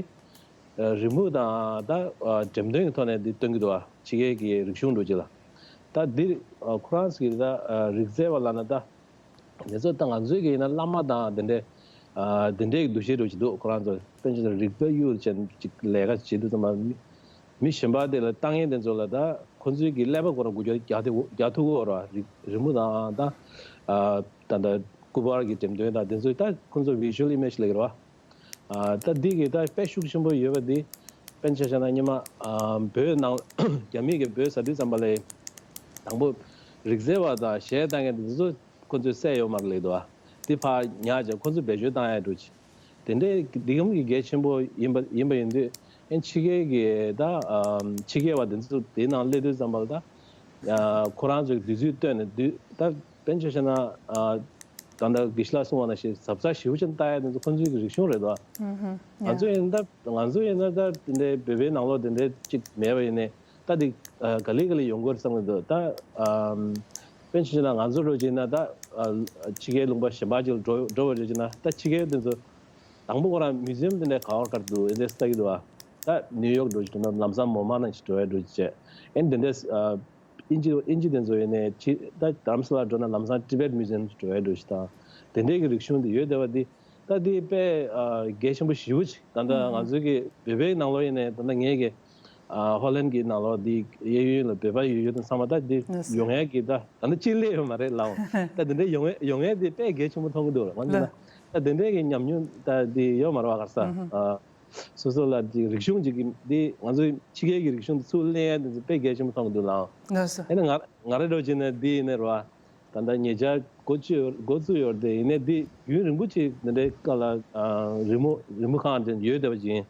ཨ་རི་མོ་དང་ད་ཨ་འགྲེམས་སྟོན་གྱི་ཐོག་ནས་འདི་སྟོན་གྱི་འདུག་བ། ཕྱི་རྒྱལ་གྱི་རིག་གཞུང་འདྲ་བོ་ཅིག་ལ་ད་འདི་ཨ་ཁོ་རང་ཚོ་གི་ད་ཨ་རིག་རྩལ་བ་ལབ་ན་ད་དེ་ཚོ་ད་ང་ཚོའི་གི་ཡིན་ན་བླ་མ་དང་དེ་འདྲའི་ཨ་དེ་འདྲའི་འདུ་ཤེས་འདྲ་བོ་ཅིག་འདུག་ཁོ་རང་ཚོ་དཔེར་ན་ཆ་བཞག་རིག་པ་གཡུར་ཅན་ཅིག་ལས་ཀ་བྱེད་དུས་ཙམ་པ་མི་མི་གཞན་པ་དེ་ལ་ལྟ་མཁན་དེ་ཚོ་ལ་ད་ཁོ་ཚོའི་གི་ཀླད་པ་ཁོ་རང་འགུལ་སྐྱོད་རྒྱག་ཐུབ་རྒྱག་ཐུབ་ཀྱི་ཡོད་རེད་བ། རི་རི་མོ་དང་ད་ཨ་ད་ད་སྐུ་པར་གྱི་འགྲེམས་སྟོན་དང་དེ་ཚོའི་ད་ཁོ་ཚོ་visual image་ལབ་ཀྱི་རེད་བ། ཨ་ད་འདི་གི་ད་དཔེ་ཤུགས་ཆེན་པོ་ཡོད་པ་འདི་དཔེར་ན་ཆ་བཞག་ན་སྔོན་མ་ཨ་བོད་ནང་རྒྱ་མི་གི་བོད་ཟ་དུས་ཙམ་པ་ལ་དང་པོ་རིག་རྩལ་བ་དང་གཞས་བཏང་མཁན་དེ་ཚོ་ཁོ་ཚོས་བསད་ཡོད་མ་རེད་ལབ་ཀྱི་འདུག་བ། འདི་ཕར་ཉར་བྱས་ཁོ་ཚོས་བེད་སྤྱོད་བཏང་ཡ་འགྲོ་ཅི། དེ་འདྲའི་འདི་གམ་གྱི་གལ་ཆེན་པོ་ཡིན་པ་ཡིན་པ་ཡིན་དུས་ཨེ་ཕྱི་རྒྱལ་གྱི་ད་ཨམ་ཕྱི་རྒྱལ་བ་དེ་ཚོ་དེའི་ནང་སླེབས་དུས་ཙམ་པ་ལ་ད་ཨ་ཁོ་རང་ཚོའི་དུས་ཚོད་བཏོན་ནས་དུས་ད་དཔེར་ན་ཆ་བཞག་ན་ཨ་ད་ལྟ་དགེ་བཤེས་ལགས་གསུངས་པ་ནང་བཞིན་གཟབ་གཟབ་ཞེ་པོ་ཅིག་བལྟ་ཡ་དེ་ཚོ་ཁོ་ཚོའི་གི་རིག་གཞུང་རེད་དོ། ང་ཚོ་ཡིན་ད་ང་ཚོ་ཡིན་ན་ད་དེ་འདྲའི་བོད་པའི་ནང་ལོགས་དེ་འདྲའི་ཅིག་མེད་པ་ཡིན་ནའི། ད་འདི་ཨ་ག་ལེ་ག་ལེ་ཡོང་གི་རེད་བསམ་གྱི་འདུག་ད་ཨམ་དཔེར་ན་ཆ་བཞག་ན་ང་ཚོ་འདྲ་བོ་བྱས་ན་ད་ཨ་ཕྱི་རྒྱལ་ལུང་པ་གཞན་པ་ཅིག་ལ་འགྲོ་འགྲོ་བ་རེད་བྱས་ན་ད་ཕྱི་རྒྱལ་དེ་ཚོ་དང་པོ་ཁོ་རང་མིའུ་ཛི་ཡམ་དེ་འདྲ་ག་བར་གར་འདུག་ཨེ་འདྲ་ལྟ་གི་འདུག་ཨ་ད་ནིའུ་ཡོག་འདྲ་བོ་ཅིག་འགྲོ་ན་ལམ་སང་མོ་མ་ནང་ཞིག་འགྲོ་ཡ་འདྲ་བོ་ཅིག་བྱས་ཨེ་འདི་འདྲ་ཨ་དབྱིན་ཇི་དབྱིན་ཇི་དེ་ཚོ་ཡིན་ནའི་ཕྱི་ད་དྷ་རམ་ས་ལ་འགྲོ་ན་ལམ་སང་ཊི་བེཊ་མིའུ་ཛི་ཡམ་ཞིག་འགྲོ་ཡ་འདྲ་བོ་ཅིག་དང་དེ་འདྲའི་གི་རིག་གཞུང་དེ་ཡོད་བསྡད་པ་འདི། ད་འདི་དཔེ་ཨ་གལ་ཆེན་པོ་ཞེ་པོ་ཅིག་ད་ལྟ་ང་ཚོའི་གི་བོད་པའི་ནང་ལོགས་ཡིན་ནའི་ད་ལྟ་ངའི་གི་ཨ་ཧོ་ལན་གྱི་ནང་ལོགས་འདི་གཡས་གཡོན་ལ་བོད་པ་ཡོད་ཡོད་དང་ཚང་མ་ད་འདི་ཡོང་ཡས་གི་ད་ད་ལྟ་ཅིག་སླེབས་ཡོད་མ་རེད་ལགས། ད་འདི་འདྲའི་ཡོང་ཡས་ཡོང་ཡས་འདི་དཔེ་གལ་ཆེན་པོ་མཐོང་གི་འདུག་ང་ཚོ་ན་ད་འདི་འདྲའི་གི་ཉམས་མྱོང་ད་འདི་ཡོད་མ་རེད་བ། ག་རེ་ཟ་ཨ་སོ་སོ་ལ་འདི་རིག་གཞུང་ཅིག་གི་འདི་ང་ཚོའི་ཕྱི་རྒྱལ་གྱི་རིག་གཞུང་འདི་ཚུར་ལེན་ཡས་འདི་ཚོ་དཔེ་གལ་ཆེན་པོ་མཐོང་གི་འདུག་ལགས། ཨེ་ན་ང་ང་རེ་འདྲ་བོ་བྱས་ན་འདི་ཡིན་ནའི་རེད་བ། ད་ལྟ་ཉེ་ཆར་འགོ་བཙུགས་ཡོད་འགོ་བཙུགས་ཡོད་རེད་དེ་ཡིན་ནའི་འདི་རྒྱུན་རིང་པོ་ཅིག་འདི་འདྲའི་སྐབས་ལ་ཨ་རི་མོ་རི་མོ་ཁང་འདི་ཡོད་བསྡད་པ་ཅིག་ཡིན།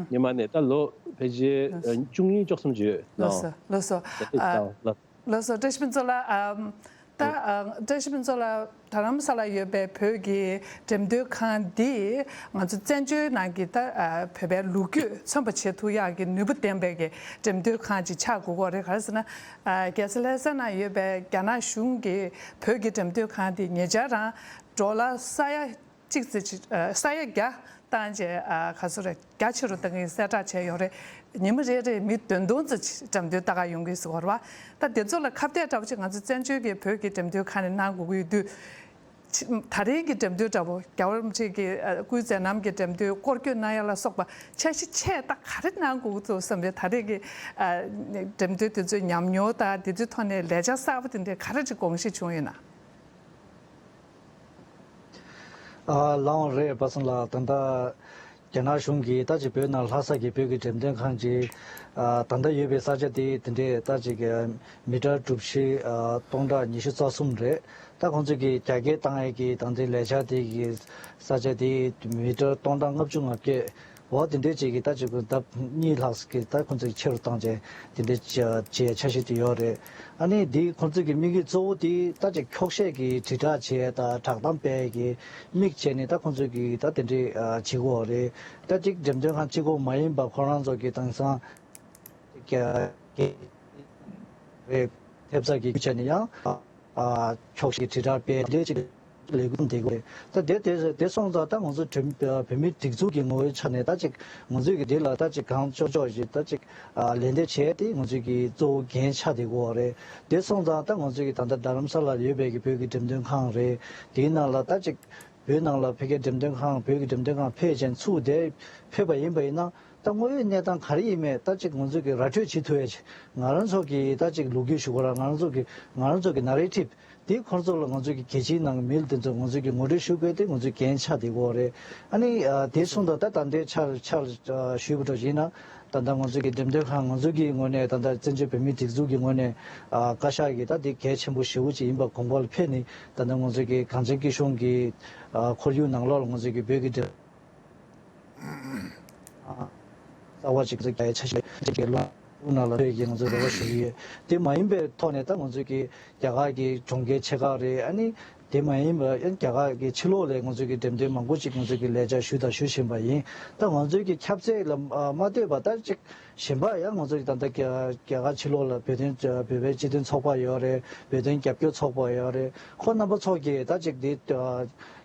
སྔོན་མ་ནས་ད་ལོ་ཕལ་ཆེར་ལགས་སོ། ཨ་བཅུ་གཉིས་བཅུ་གསུམ་ཅིག་ཡོད། ལགས་སོ་ལགས་སོ། ད་དེ་ཨ་ད་ལགས། ལགས་སོ། བཀྲ་ཤིས་ཕུན་ཚོགས་ལགས། ཨམ་ ད་ཨ་བཀྲ་ཤིས་ཕུན་ཚོགས་ལགས། རྡ་རམ་ས་ལ་ཡོད་པའི་བོད་ཀྱི་འགྲེམས་སྟོན་ཁང་འདིས་ང་ཚོ་བཙན་བྱོལ་ནང་གི་ད་ཨ་བོད་པའི་ལོ་རྒྱུས་མཚོན་པ་བྱེད་ཐུབ་ཡག་གི་ནུས་པ་ལྡན་པའི་གི་འགྲེམས་སྟོན་ཁང་ཅིག་ཆགས་དགོས་ཀྱི་ཡོད་རེད། ག་རེ་ཟེར་ན། ཨ་རྒྱལ་ས་ལྷ་ས་ན་ཡོད་པའི་རྒྱ་ནག་གཞུང་གི་བོད་ཀྱི་འགྲེམས་སྟོན་ཁང་འདི་ཉེ་ཆར་རང་ཌོ་ལར་ས་ཡ་གཅིག་ཙམ་ཅིག་ཨ་ས་ཡ་བརྒྱ་བཏང་རྗེས་ཨ་ག་ཚོད་རེད། རྒྱ་ཆེ་རུ་བཏང་གི་གསལ་བསྒྲགས་བྱས་ཡོད་རེད། ཉི་མ་རེ་རེར་མི་བདུན་སྟོང་ཙམ་ཅིག་འགྲེམས་སྟོན་ལྟ་ག་ཡོང་གི་ཟེར་བ་རེད་བ། ད་དེ་ཚོ་ལ་ཁ་གཏད་འདྲ་པོ་ཅིག་ང་ཚོ་བཙན་བྱོལ་གྱི་བོད་ཀྱི་འགྲེམས་སྟོན་ཁང་ནས་གནང་དགོས་ཀྱི་ཡོད་དུས། ཕྱི་ད་རེས་ཀྱི་འགྲེམས་སྟོན་འདྲ་པོ་རྒྱལ་བ་རིན་པོ་ཆེ་གི་ཨ་སྐུའི་མཛད་རྣམ་གྱི་འགྲེམས་སྟོན་སྐོར་སྐྱོད་གནང་ཡ་ལ་སོགས་པ་འཆར་གཞི་ཆེ་ད་ག་རེ་གནང་དགོས་ཀྱི་འདུག་བསམ་རེད། ད་རེས་ཀྱི་ཨ་འགྲེམས་སྟོན་དེ་ཚོའི་ཉམས་མྱོང་དང་དེ་ཚོའི་ཐོག་ནས་ལས་འཆར་གསར་པ་དེ་འདྲའི་ག་རེ་ཅིག་དགོངས་བཞེས་བྱུང་ཡོད་ན། ཨ་ལའང་རེད། པ་སངས་ལགས། ད་ལྟ་རྒྱ་ནག་གཞུང་གིས་ད་ཅིག་བོད་ནང་ལྷ་ས་གི་བོད་ཀྱི་འགྲེམས་སྟོན་ཁང་ཅིག་ཨ་ད་ལྟ་ཡོད་པའི་ས་ཆ་དེ་དེ་འདྲས་ད་ཅིག་མི་ཊར་གྲུ་བཞི་ཨ་སྟོང་ཕྲག་ཉི་ཤུ་རྩ་གསུམ་རེད། ད་ཁོང་ཚོས་ཀྱི་རྒྱ་སྐྱེད་བཏང་ཡས་ཀྱི་ད་ལྟའི་ལས་འཆར་དེ་གི་ས་ཆ་དེ་མི་ཊར་སྟོང་ཕྲག་ལྔ་བཅུ་ང་བརྒྱད། འོ་དེ་འདྲའི་ཅིག་གི་ད་ཅིག་ལྡབ་གཉིས་ལྷག་གི་ད་ཁོང་ཚོས་ཆེ་རུ་བཏང་བྱས་དེ་འདྲའི་བྱས་འཆར་གཞི་དེ་ཡོད་རེད། ཨ་ནི་འདི་ཁོང་ཚོས་ཀྱི་དམིགས་ཡུལ་གཙོ་བོ་དེ་ད་ཅིག་འཁྱོག་བཤད་ཀྱི་དྲིལ་བསྒྲགས་བྱས་ད་བསྒྲགས་གཏམ་སྤེལ་གྱི་དམིགས་བྱས་ནས་ད་ཁོང་ཚོས་ཀྱི་ད་དེ་འདྲའི་བྱེད་དགོས་རེད། ད་ཅིག་འགྲེམས་སྟོན་ཁང་གཅིག་པོ་མ་ཡིན་པ་ཁོ་རང་ཚོ་གི་དེང་སང་རེད། ཐེབས་རྩ་གི་བྱས་ནས་ཡང་། ཨ་འཁྱོག་བཤད་དྲིལ་བསྒྲགས་སྤེལ་དེ་ཅིག་ལས་འགུལ་འདེད་དགོས་རེད། ད་དེ་དེ་དེ་སོང་ཙང་ད་ང་ཚོ་བོད་བོད་མི་སྒྲིག་འཛུགས་ཀྱི་ངོ་བོའི་ཆ་ནས་ད་ཅིག་ང་ཚོས་ཀྱི་འདི་ལ་ད་ཅིག་གང་ལྕོགས་ལྕོགས་ཞིག་ད་ཅིག་ཨ་ལན་འདེབས་བྱས་ཏེ་ང་ཚོས་ཀྱི་གཙོ་བོ་འགན་ཆགས་བསྡད་ཀྱི་ཡོད་རེད། དེ་སོང་ཙང་ད་ང་ཚོས་ཀྱི་ད་ལྟ་རྡ་རམ་ས་ལར་ཡོད་པའི་གི་བོད་ཀྱི་འགྲེམས་སྟོན་ཁང་རེད། དེའི་ནང་ལ་ད་ཅིག་བོད་ནང་ལ་ཕ་གིའི་འགྲེམས་སྟོན་ཁང་བོད་ཀྱི་འགྲེམས་སྟོན་ཁང་ཕེབས་ཅན་ཚུགས་ཏེ་ཕེབས་པ་ཡིན་པ་ཡིན་ན། ད་དངོས་ཡོད་གནས་སྟངས་ག་རེ་ཡིན་མེད་ད་ཅིག་ང་ཚོས་ཀྱི་ར་སྤྲོད་བྱེད་ཐུབ་ཡ་ཅིག་ང་རང་ཚོ་གི་ད་ཅིག་ལོ་རྒྱུས་ཞུ་དགོས་ར་ང་རང་ཚོ་གི་ང་རང་ཚོ་གི་ན་རེ་ཊིབ་དེ་ཁོང་ཚོ་ལ་ང་ཚོ་གི་གལ་ཆེའི་ནང་གི་མི་དེ་ཚོ་ང་ཚོས་ཀྱི་ངོ་སྤྲོད་ཞུ་དགོས་ཏེ་ང་ཚོའི་འགན་ཆགས་བསྡད་ཀྱི་ཡོད་རེད། ཨ་ནི་ཨ་དེ་སོང་ཙང་ད་ད་ལྟའི་ཆར་ཆར་ཨ་ཞུས་པ་འདྲ་ཡིན་ན་ད་ལྟ་ང་ཚོ་གི་འགྲེམས་སྟོན་ཁང་ང་ཚོ་གི་ངོས་ནས་ད་ལྟ་བཙན་བྱོལ་བོད་མིའི་སྒྲིག་འཛུགས་ཀྱི་ངོས་ནས་ཨ་བཀའ་ཤག་གི་ད་དེ་གལ་ཆེན་པོ་ཞེ་པོ་ཅིག་ཡིན་པ་དགོངས་པ་ལ་ཕེབས་ནས་ད་ལྟ་ང་ཚོ་གི་གངས་ཅན་སྐྱིད་གཤོངས་ཀྱི་ཨ་ཁོར་ཡུག་ནང་ལོགས་ལ་ང་ཚོ་གི་བོད་ཀྱི་འགྲེམས། རྩ་བ་གཅིག་ཏུ་རྒྱ་ཡི་ཆ་ཤས་གཅིག་གི་ལུང་ནང་ལ་ཐོས་ཀྱི་ང་ཚོས་རེ་བ་ཞུ་གི་ཡོད། དེ་མ་ཡིན་པའི་ཐོག་ནས་ད་ང་ཚོས་ཀྱི་རྒྱ་གར་གྱི་གྲོང་ཁྱེར་ཆེ་ཁག་རེད། ཨ་ནི་དེ་མ་ཡིན་པ་ཡང་རྒྱ་གར་གྱི་ཕྱི་ལོགས་ལ་ང་ཚོས་ཀྱི་འགྲེམས་སྟོན་མང་པོ་ཅིག་ང་ཚོས་ཀྱི་ལས་འཆར་ཞུས་དང་ཞུ་བཞིན་པ་ཡིན། ད་ང་ཚོས་ཀྱི་ཁྱབ་ཚད་ལ་མ་ལྟོས་པ་ད་ཅིག་གཞན་པ་ཡང་ང་ཚོས་ཀྱི་ད་ལྟ་རྒྱ་གར་ཕྱི་ལོགས་ལ་བོད་དོན་བོད་པའི་སྤྱི་མཐུན་ཚོགས་པ་ཡོད་རེད། བོད་དོན་རྒྱབ་སྐྱོར་ཚོགས་པ་ཡོད་རེད། ཁོ་རྣམ་པ་ཚོ་གིས་ད་ཅིག་དེ།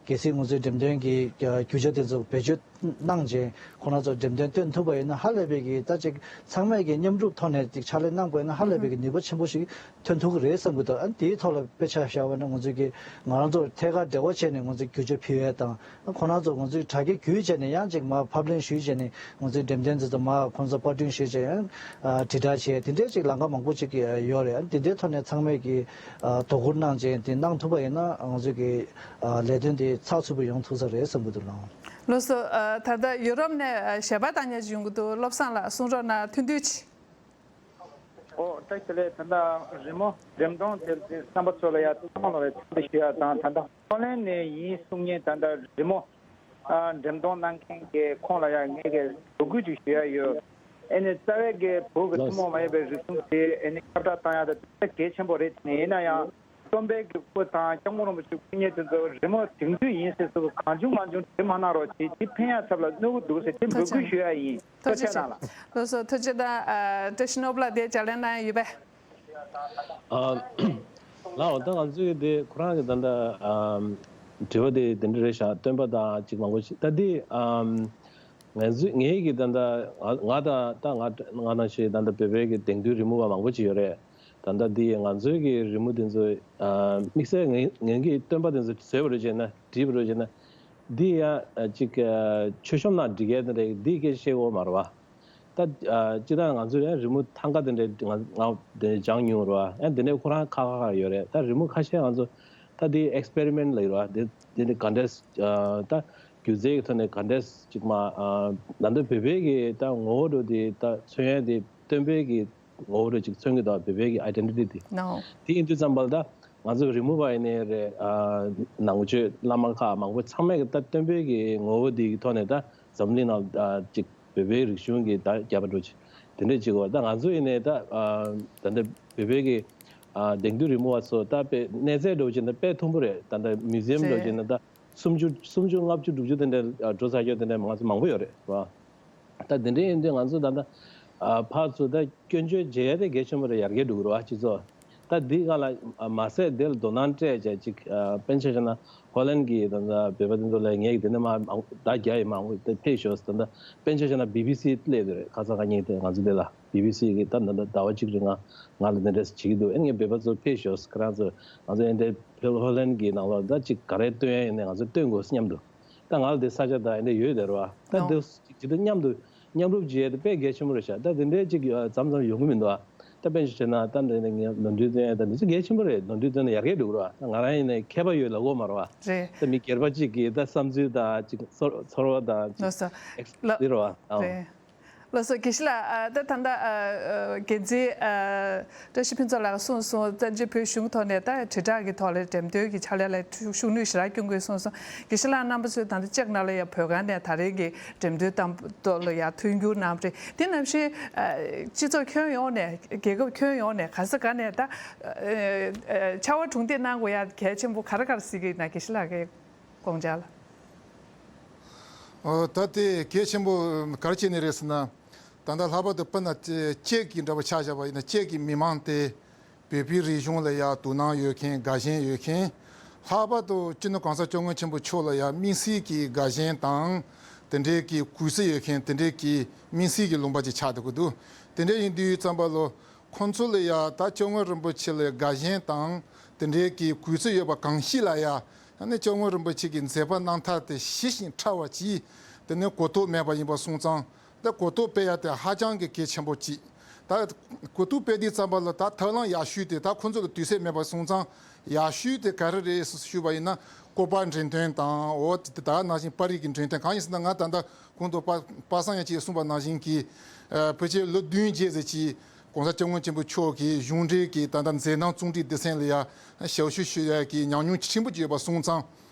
གལ་སྲིད་ང་ཚོའི་འགྲེམས་སྟོན་གྱི་རྒྱུ་ཆ་དེ་ཚོ་བེད་སྤྱོད་གནང་རྗེས་ཁོ་རང་ཚོ་འགྲེམས་སྟོན་སྟོན་ཐུབ་པ་ཡིན་ན་ཧ་ལས་པའི་གི་ད་ཅིག་ཚང་མས་ཀྱི་མཉམ་རུབ་ཐོག་ནས་ཅིག་ཕྱག་ལས་གནང་པ་ཡིན་ན་ཧ་ལས་པའི་གི་ནུས་པ་ཆེན་པོ་ཞིག་ཐོན་ཐུབ་ཀྱི་རེད་བསམ་གྱི་འདུག་ཨ་ནི་དེའི་ཐོག་ལ་དཔེ་ཆ་བཞག་པ་ན་ང་ཚོས་ཀྱི་ང་རང་ཚོར་ཐད་ཀར་འབྲེལ་བ་བྱས་ནས་ང་ཚོས་རྒྱུ་ཆ་ཕུལ་ཡས་དང་ཁོ་རང་ཚོ་ང་ཚོས་དྲ་རྒྱ་བརྒྱུད་བྱས་ནས་ཡང་ཅིག་མར་ཕབ་ལེན་ཞུས་བྱས་ནས་ང་ཚོའི་འགྲེམས་སྟོན་དེ་ཚོ་མར་ཁོ་ཚོ་པར་སྐྲུན་ཞུས་བྱས་ཡང་དྲིལ་བསྒྲགས་བྱས་དེ་འདྲའི་ཅིག་ལམ་ཁ་མང་པོ་ཅིག་ཡོད་རེད། ཨ་ནི་དེ་འདྲའི་ཐོག་ནས་ཚང་མས་ཀྱི་དོ་ཁུར་གནང་བྱས་དེ་གནང་ཐུབ་པ་ཡིན་ན་ང་ཚོས་ཀྱི། ལས་དོན་དེ་ཚགས་ཚུད་པོ་ཡོང་ཐུབ་ས་རེད་བསམ་གྱི་འདུག་ལགས། ལགས་སོ། ཨ་ད་ལྟ་ཡུ་རོབ་ནས་ཨ་ཞལ་པར་བཏང་མཁན་ཞིག་ཡོང་གི་འདུག་བློ་བཟང་ལགས་གསུང་རོགས་གནང་། ཐུང་ཐུང་ཅིག་ཨོ་བཀྲ་ཤིས་བདེ་ལེགས། ད་ལྟ་རི་མོ་འགྲེམས་སྟོན་དེ་དེ་རྣམ་པ་ཚོ་ལ་ཡང་ཐུགས་སྣང་ལ་འཚམས་འདྲི་ཞུ་ཡ་དང་ད་ལྟ་ཧོ་ལན་ནས་ཡིན་གསུང་མཁན་ད་ལྟ་རི་མོ་ཨ་འགྲེམས་སྟོན་གནང་མཁན་གྱི་ཁོང་ལ་ཡང་ངས་ཀྱི་འབོད་སྐུལ་ཅིག་ཞུ་ཡ་ཡོད། ཨེ་ནས་རྩ་བའི་གི་བོད་ཀྱི་ཐུན་མོང་མ་ཡིན་པའི་རིག་གཞུང་དེ་ཨེ་ནས་ཁྱབ་བསྒྲགས་བཏང་ཡ་དེ་དཔེ་གལ་ཆེན་པོ་རེད། དེ་ནས་ཡིན་ན་ཡང་། སྟོན་པའི་གི་སྐུ་དང་སྐྱབས་མགོན་རིན་པོ་ཆེའི་སྐུ་བརྙན་དེ་ཚོ་རི་མོ་དེང་དུས་ཡིན་ཟེར་སོགས་གང་བྱུང་མང་བྱུང་བྲིས་མ་གནང་རོགས་བྱེད། དེ་ཕན་ཡག་ཚབ་ལ་གནོད་གི་འདུག་ཟེར་དེ་འབོད་སྐུལ་ཞུ་ཡ་ཡིན། ཐུགས་རྗེ་ཆེ། ལགས་སོ། ཐུགས་རྗེ་གནང་། ཨ་བཀྲ་ཤིས་ནོར་བུ་ལགས་དེ་ལྗགས་ལན་གནང་ཡ་ཡོད་པས། ཨ་ལགས་འོ་ད་ང་ཚོའི་དེ་ཁོ་རང་གི་ད་ལྟ་ཨ་དྲི་བ་དེ་དེ་འདྲ་རེད་ཤག་སྟོན་པ་དང་ཅིག་མང་པོ་ཞིག་ད་དེ་ཨ་ང་ཚོའི་ངའི་གི་ད་ལྟ་ང་ང་དང་ད་ང་ང་ནང་བཞིན་ད་ལྟ་བོད་པའི་གི་དེང་དུས་རི་མོ་བ་མང་པོ་ཅིག་ཡོད་རེད། ད་ལྟ་འདི་ང་ཚོའི་གི་རི་མོ་དེ་ཚོ་ཨ་དམིགས་བསལ་ངའི་ངའི་གི་སྟོན་པ་དེ་ཚོ་བཟོས་པ་རེད་བྱས་ན་བྲིས་པ་རེད་བྱས་ན་འདི་ཡང་ཨ་ཅིག་ཨ་མཆོད་གཤོམ་ནང་འབྲི་མཁན་དེ་འདྲ་འདི་སྐད་ཆ་བཤད་ཡོད་མ་རེད་བ། ད་ཨ་སྤྱིར་བཏང་ང་ཚོ་ཡང་རི་མོ་ཐང་ག་དེ་འདྲ་ང་ང་དེ་འདྲ་སྦྱངས་མྱོང་རེད་བ། ཡང་དེ་འདྲ་ཁོ་རང་ཁག་ཁག་ཁག་ཡོད་རེད། ད་རི་མོ་ཁ་ཤས་ང་ཚོ་ད་འདི་ཨེགས་པེ་རི་མེན་ཊི་ལབ་ཡོད་རེད་བ། འདི་འདི་འདི་ག་འདྲས་ཨ་ད་སྒྱུ་རྩལ་གྱི་ཐོག་ནས་ག་འདྲས་ཅིག་མ་ཨ་ད་ལྟ་བོད་པའི་གི་ད་ངོ་བོ་འདྲ་འདི་ད་མཚོན་ཡ་འདི་སྟོན་པའི་གི་ངོ་བོ་རེ་ཅིག་མཚོན་གྱི་འདུག་བོད་པའི་གི་ཨའི་ཌེན་ཊི་ཊི་དེ། ནོ། དེ་ཡིན་དུས་ཙམ་པ་ལ་ད་ང་ཚོ་རི་མོ་བ་ཡིན་ནའི་རེད། ཨ་ནང་ཆོས་བླ་མ་ཁག་མང་པོ་ཚང་མས་གི་ད་སྟོན་པའི་གི་ངོ་བོ་དེ་གི་ཐོག་ནས་ད་འཛམ་གླིང་ནང་ཨ་ཅིག་བོད་པའི་རིག་གཞུང་གི་ད་རྒྱབ་པ་འགྲོ་ཅིག་དེ་འདྲས་ཅིག་གོ་ད་ང་ཚོ་ཡིན་ནའི་ད་ཨ་ད་ལྟ་བོད་པའི་གི་ ཨ་དེང་དུས་རི་མོ་བ་ཚོ་ད་དཔེ་གནས་ཚད་འདྲ་བོ་བྱས་ན་དཔེ་མཐོན་པོ་རེད། ད་ལྟ་མིའུ་ཛི་ཡམ་འདྲ་བོ་བྱས་རེད། ན་ད་སུམ་ཅུ་སུམ་ཅུ་ལྔ་བཅུ་དྲུག་ཅུ་དེ་འདྲ་ཨ་འགྲོ་ཚར་ཡོད། དེ་འདྲ་ང་ཚོ་མང་པོ་ཡོད་རེད་བ། ད་དེ་འདྲ་ཡིན་དུས་ང་ཚོ་ད་ལྟ་ཨ་ཕར་ཚུར་ད་སྐྱོན་བརྗོད་བྱེད་ཡ་དེ་གལ་ཆེན་པོ་རེད། ཡར་རྒྱས་འགྲོ་གི་རེད་བ་སྤྱི་ཚོགས། ད་འདི་སྒང་ལ་ཨ་མ་ཟད་དེ་ལ་དོ་སྣང་སྤྲད་བྱས་ཅིག་ཨ་དཔེར་ན་ཆ་བཞག་ན་ཧོ་ལན་གྱི་ད་ལྟ་བོད་པ་དེ་ཚོ་ལ་ངས་དེ་ནས་མ་ད་རྒྱ་ཡི་མང་པོ་དེ་ཕེབས་ཤོག་ད་ལྟ་དཔེར་ན་ཆ་བཞག་ན་བི་བི་སི་སླེབས་དེ་རེད། ཁ་སང་ཁ་ཉིན་དེ་ང་ཚོ་དེ་ལ་བི་བི་སི་གི་ད་ད་ལྟ་ཟླ་བ་གཅིག་རིང་ང་ང་ལ་འདི་འདྲས་བྱེད་ཀྱི་འདུག་ཨེ་ངས་བོད་པ་ཚོ་ཕེབས་ཤོག་ཁྱེད་རང་ཚོ་ང་ཚོ་ཨེ་འདྲས་ཕེབས་ཧོ་ལན་གྱི་ནང་ལོགས་ད་ཅིག་ག་རེ་སྟོན་ཡ་ཡིན་ནས་ང་ཚོ་སྟོན་དགོས་སྙམ་དུ། ད་ང་ལ་དེ་ས་ཆ་དང་ཨེ་འདྲས་ཡོད་དེ་རེད་བ། ད་ནོ། དེ་ཇི་ལྟར་མཉམ་དུ་མཉམ་རུབ་བྱེད་ཡ་དེ་དཔེ་གལ་ཆེན་པོ་རེད་ཤག་ད་དེ་འདྲས་ཅིག་མཚམས་མཚམས་ཡོང་གི་མི་འདུག་ཨ། ད་དཔེ་ཞིག་བྱས་ན་ད་འདི་ནས་ངས་ནོར་འཁྲུལ་སྟོན་ཡ་ད་འདི་ཚོ་གལ་ཆེན་པོ་རེད། ནོར་འཁྲུལ་སྟོན་ན་ཡར་རྒྱས་འགྲོ་གི་རེད་བ། ད་ང་རང་ཡིན་ནའི་མཁས་པ་ཡོད་ལབ་དགོས་མ་རེད་བ། རེད། ད་མི་སྒེར་པ་གཅིག་གིས་ད་བསམ་ཚུལ་དང་ཅིག་ཚོར་ཚོར་བ་དང་ཅིག་ལགས་སོ། ཨེག་སི་ལ་འདི་རེད་བ། ཨང་། རེད། ལགས་སོ། དགེ་བཤེས་ལགས། ཨ་ད་ད་ལྟ་ཨ་ཨ་འགན་འཛིན་ཨ་བཀྲ་ཤིས་ཕུན་ཚོགས་ལགས་གསུངས་སོང་། ད་ཅི་བོད་གཞུང་ཐོག་ནས་ད་དྲིལ་བསྒྲགས་ཀྱི་ཐོག་ལ་འགྲེམས་སྟོན་གྱི་ཕྱག་ལས་ལ་ཤུགས་སྣོན་ཞེ་དྲག་སྐྱོན་དགོས་གསུངས་སོང་། དགེ་བཤེས་ལགས་རྣམ་པ་ཚོས་ད་ལྟ་ཅེག་ནང་ལ་ཡང་བོད་ཁང་ནས་ད་རེས་ཀྱི་འགྲེམས་སྟོན་དང་པོ་ཐོག་ལ་ཡང་མཐུན་འགྱུར་གནང་བ་རེད། དེ་ནང་བཞིན་ཨ་སྤྱི་ཚོགས་ཁྱོན་ཡོངས་ནས་རྒྱལ་ཁབ་ཁྱོན་ཡོངས་ནས་ག་ས་ག་ནས་ད་ཨ་ཨ་ཕྱར་བ་གྲུ་འདེགས་གནང་དགོས་ཡ་གལ་ཆེན་པོ་ག་རེ་ག་རེ་གཟིགས་ཀྱི་ཡིན་ན། དགེ་བཤེས་ལགས་ཀྱི་དགོངས་འཆར་ལ། ཨོ་ད་དེ་གལ་ཆེན་པོ་ག་རེ་བྱས་ནས་རེད་ཟེར་ན། ད་ལྟ་ལྷག་པར་དུ་དཔེར་ན་ཅེག་གི་འདྲ་པོ་ཆ་བཞག་པ་ཡིན་ན་ཅེག་གི་མི་མང་དེ་བོད་པའི་རིག་གཞུང་ལ་ཡ་དོ་སྣང་ཡོད་མཁན་དགའ་ཞེན་ཡོད་མཁན། ལྷག་པར་དུ་སྤྱི་ནོར་གོང་ས་སྐྱབས་མགོན་ཆེན་པོ་མཆོག་ལ་ཡ་དམིགས་བསལ་གྱི་དགའ་ཞེན་དང་དེ་འདྲའི་གི་གུས་བརྩི་ཡོད་མཁན་དེ་འདྲའི་གི་དམིགས་བསལ་གྱི་ལུང་པ་ཅིག་ཆགས་འདུག་གི་འདུག་དེ་འདྲ་ཡིན་དུས་ཙམ་པ་ལོ། ཁོང་ཚོ་ལ་ཡ་ད་སྐྱབས་མགོན་རིན་པོ་ཆེ་ལ་དགའ་ཞེན་དང་དེ་འདྲའི་གི་གུས་བརྩི་ཡོད་པ་གང་ཞིག་ལ་ཡ། ཨ་ནི་སྐྱབས་མགོན་རིན་པོ་ཆེ་གི་མཛད་པ་རྣམ་ཐར་དེ་ཞི་ཞིང་ཕྲ་བ་ཅིག་དེ་ནས་གོ་རྟོགས་མེད་པ་ཡིན་པ་སོང་ཙང་། ད་གོ་རྟོགས་སྤེལ་ཡ་དེ་ཧ་ཅང་གི་གལ་ཆེན་པོ་ཅིག་ད་གོ་རྟོགས་སྤེལ་དུས་ཙམ་པ་ལ་ད་ཐབས་ལམ་ཡག་ཤོས་དེ་ད་ཁོང་ཚོ་ལ་དུས་ཚོད་མེད་པ་སོང་ཙང་། ཡག་ཤོས་དེ་ག་རེ་རེད་ཞུས་པ་ཡིན་ན། སྐོར་པ་འགྲེམས་སྟོན་དང་། འོ་དེ་ད་ནང་བཞིན་པར་རིས་ཀྱི་འགྲེམས་སྟོན་གང་ཡིན་ཟེར་ན། ང་ད་ལྟ་གོང་དུ་པ་པ་སངས་ཡང་ཅིག་གསུངས་པ་ནང་བཞིན་གྱི་ཨ་ཕལ་ཆེར་ལོ་བདུན་རྗེས་ཟེར་གྱི་༸གོང་ས་༸སྐྱབས་མགོན་ཆེན་པོ་མཆོག་གི་གཞུང་འབྲེལ་གྱི་ད་ལྟ་མཛད་རྣམ་རྩོམ་སྒྲིག་སྡེ་ཚན་ལ་ཡ་ཞབས་ཞུ་ཞུ་ཡ་གི་ཉམས་མྱོང་ཆེན་པོ་ཅིག་ཡོད་པ་སོང་ཙང་།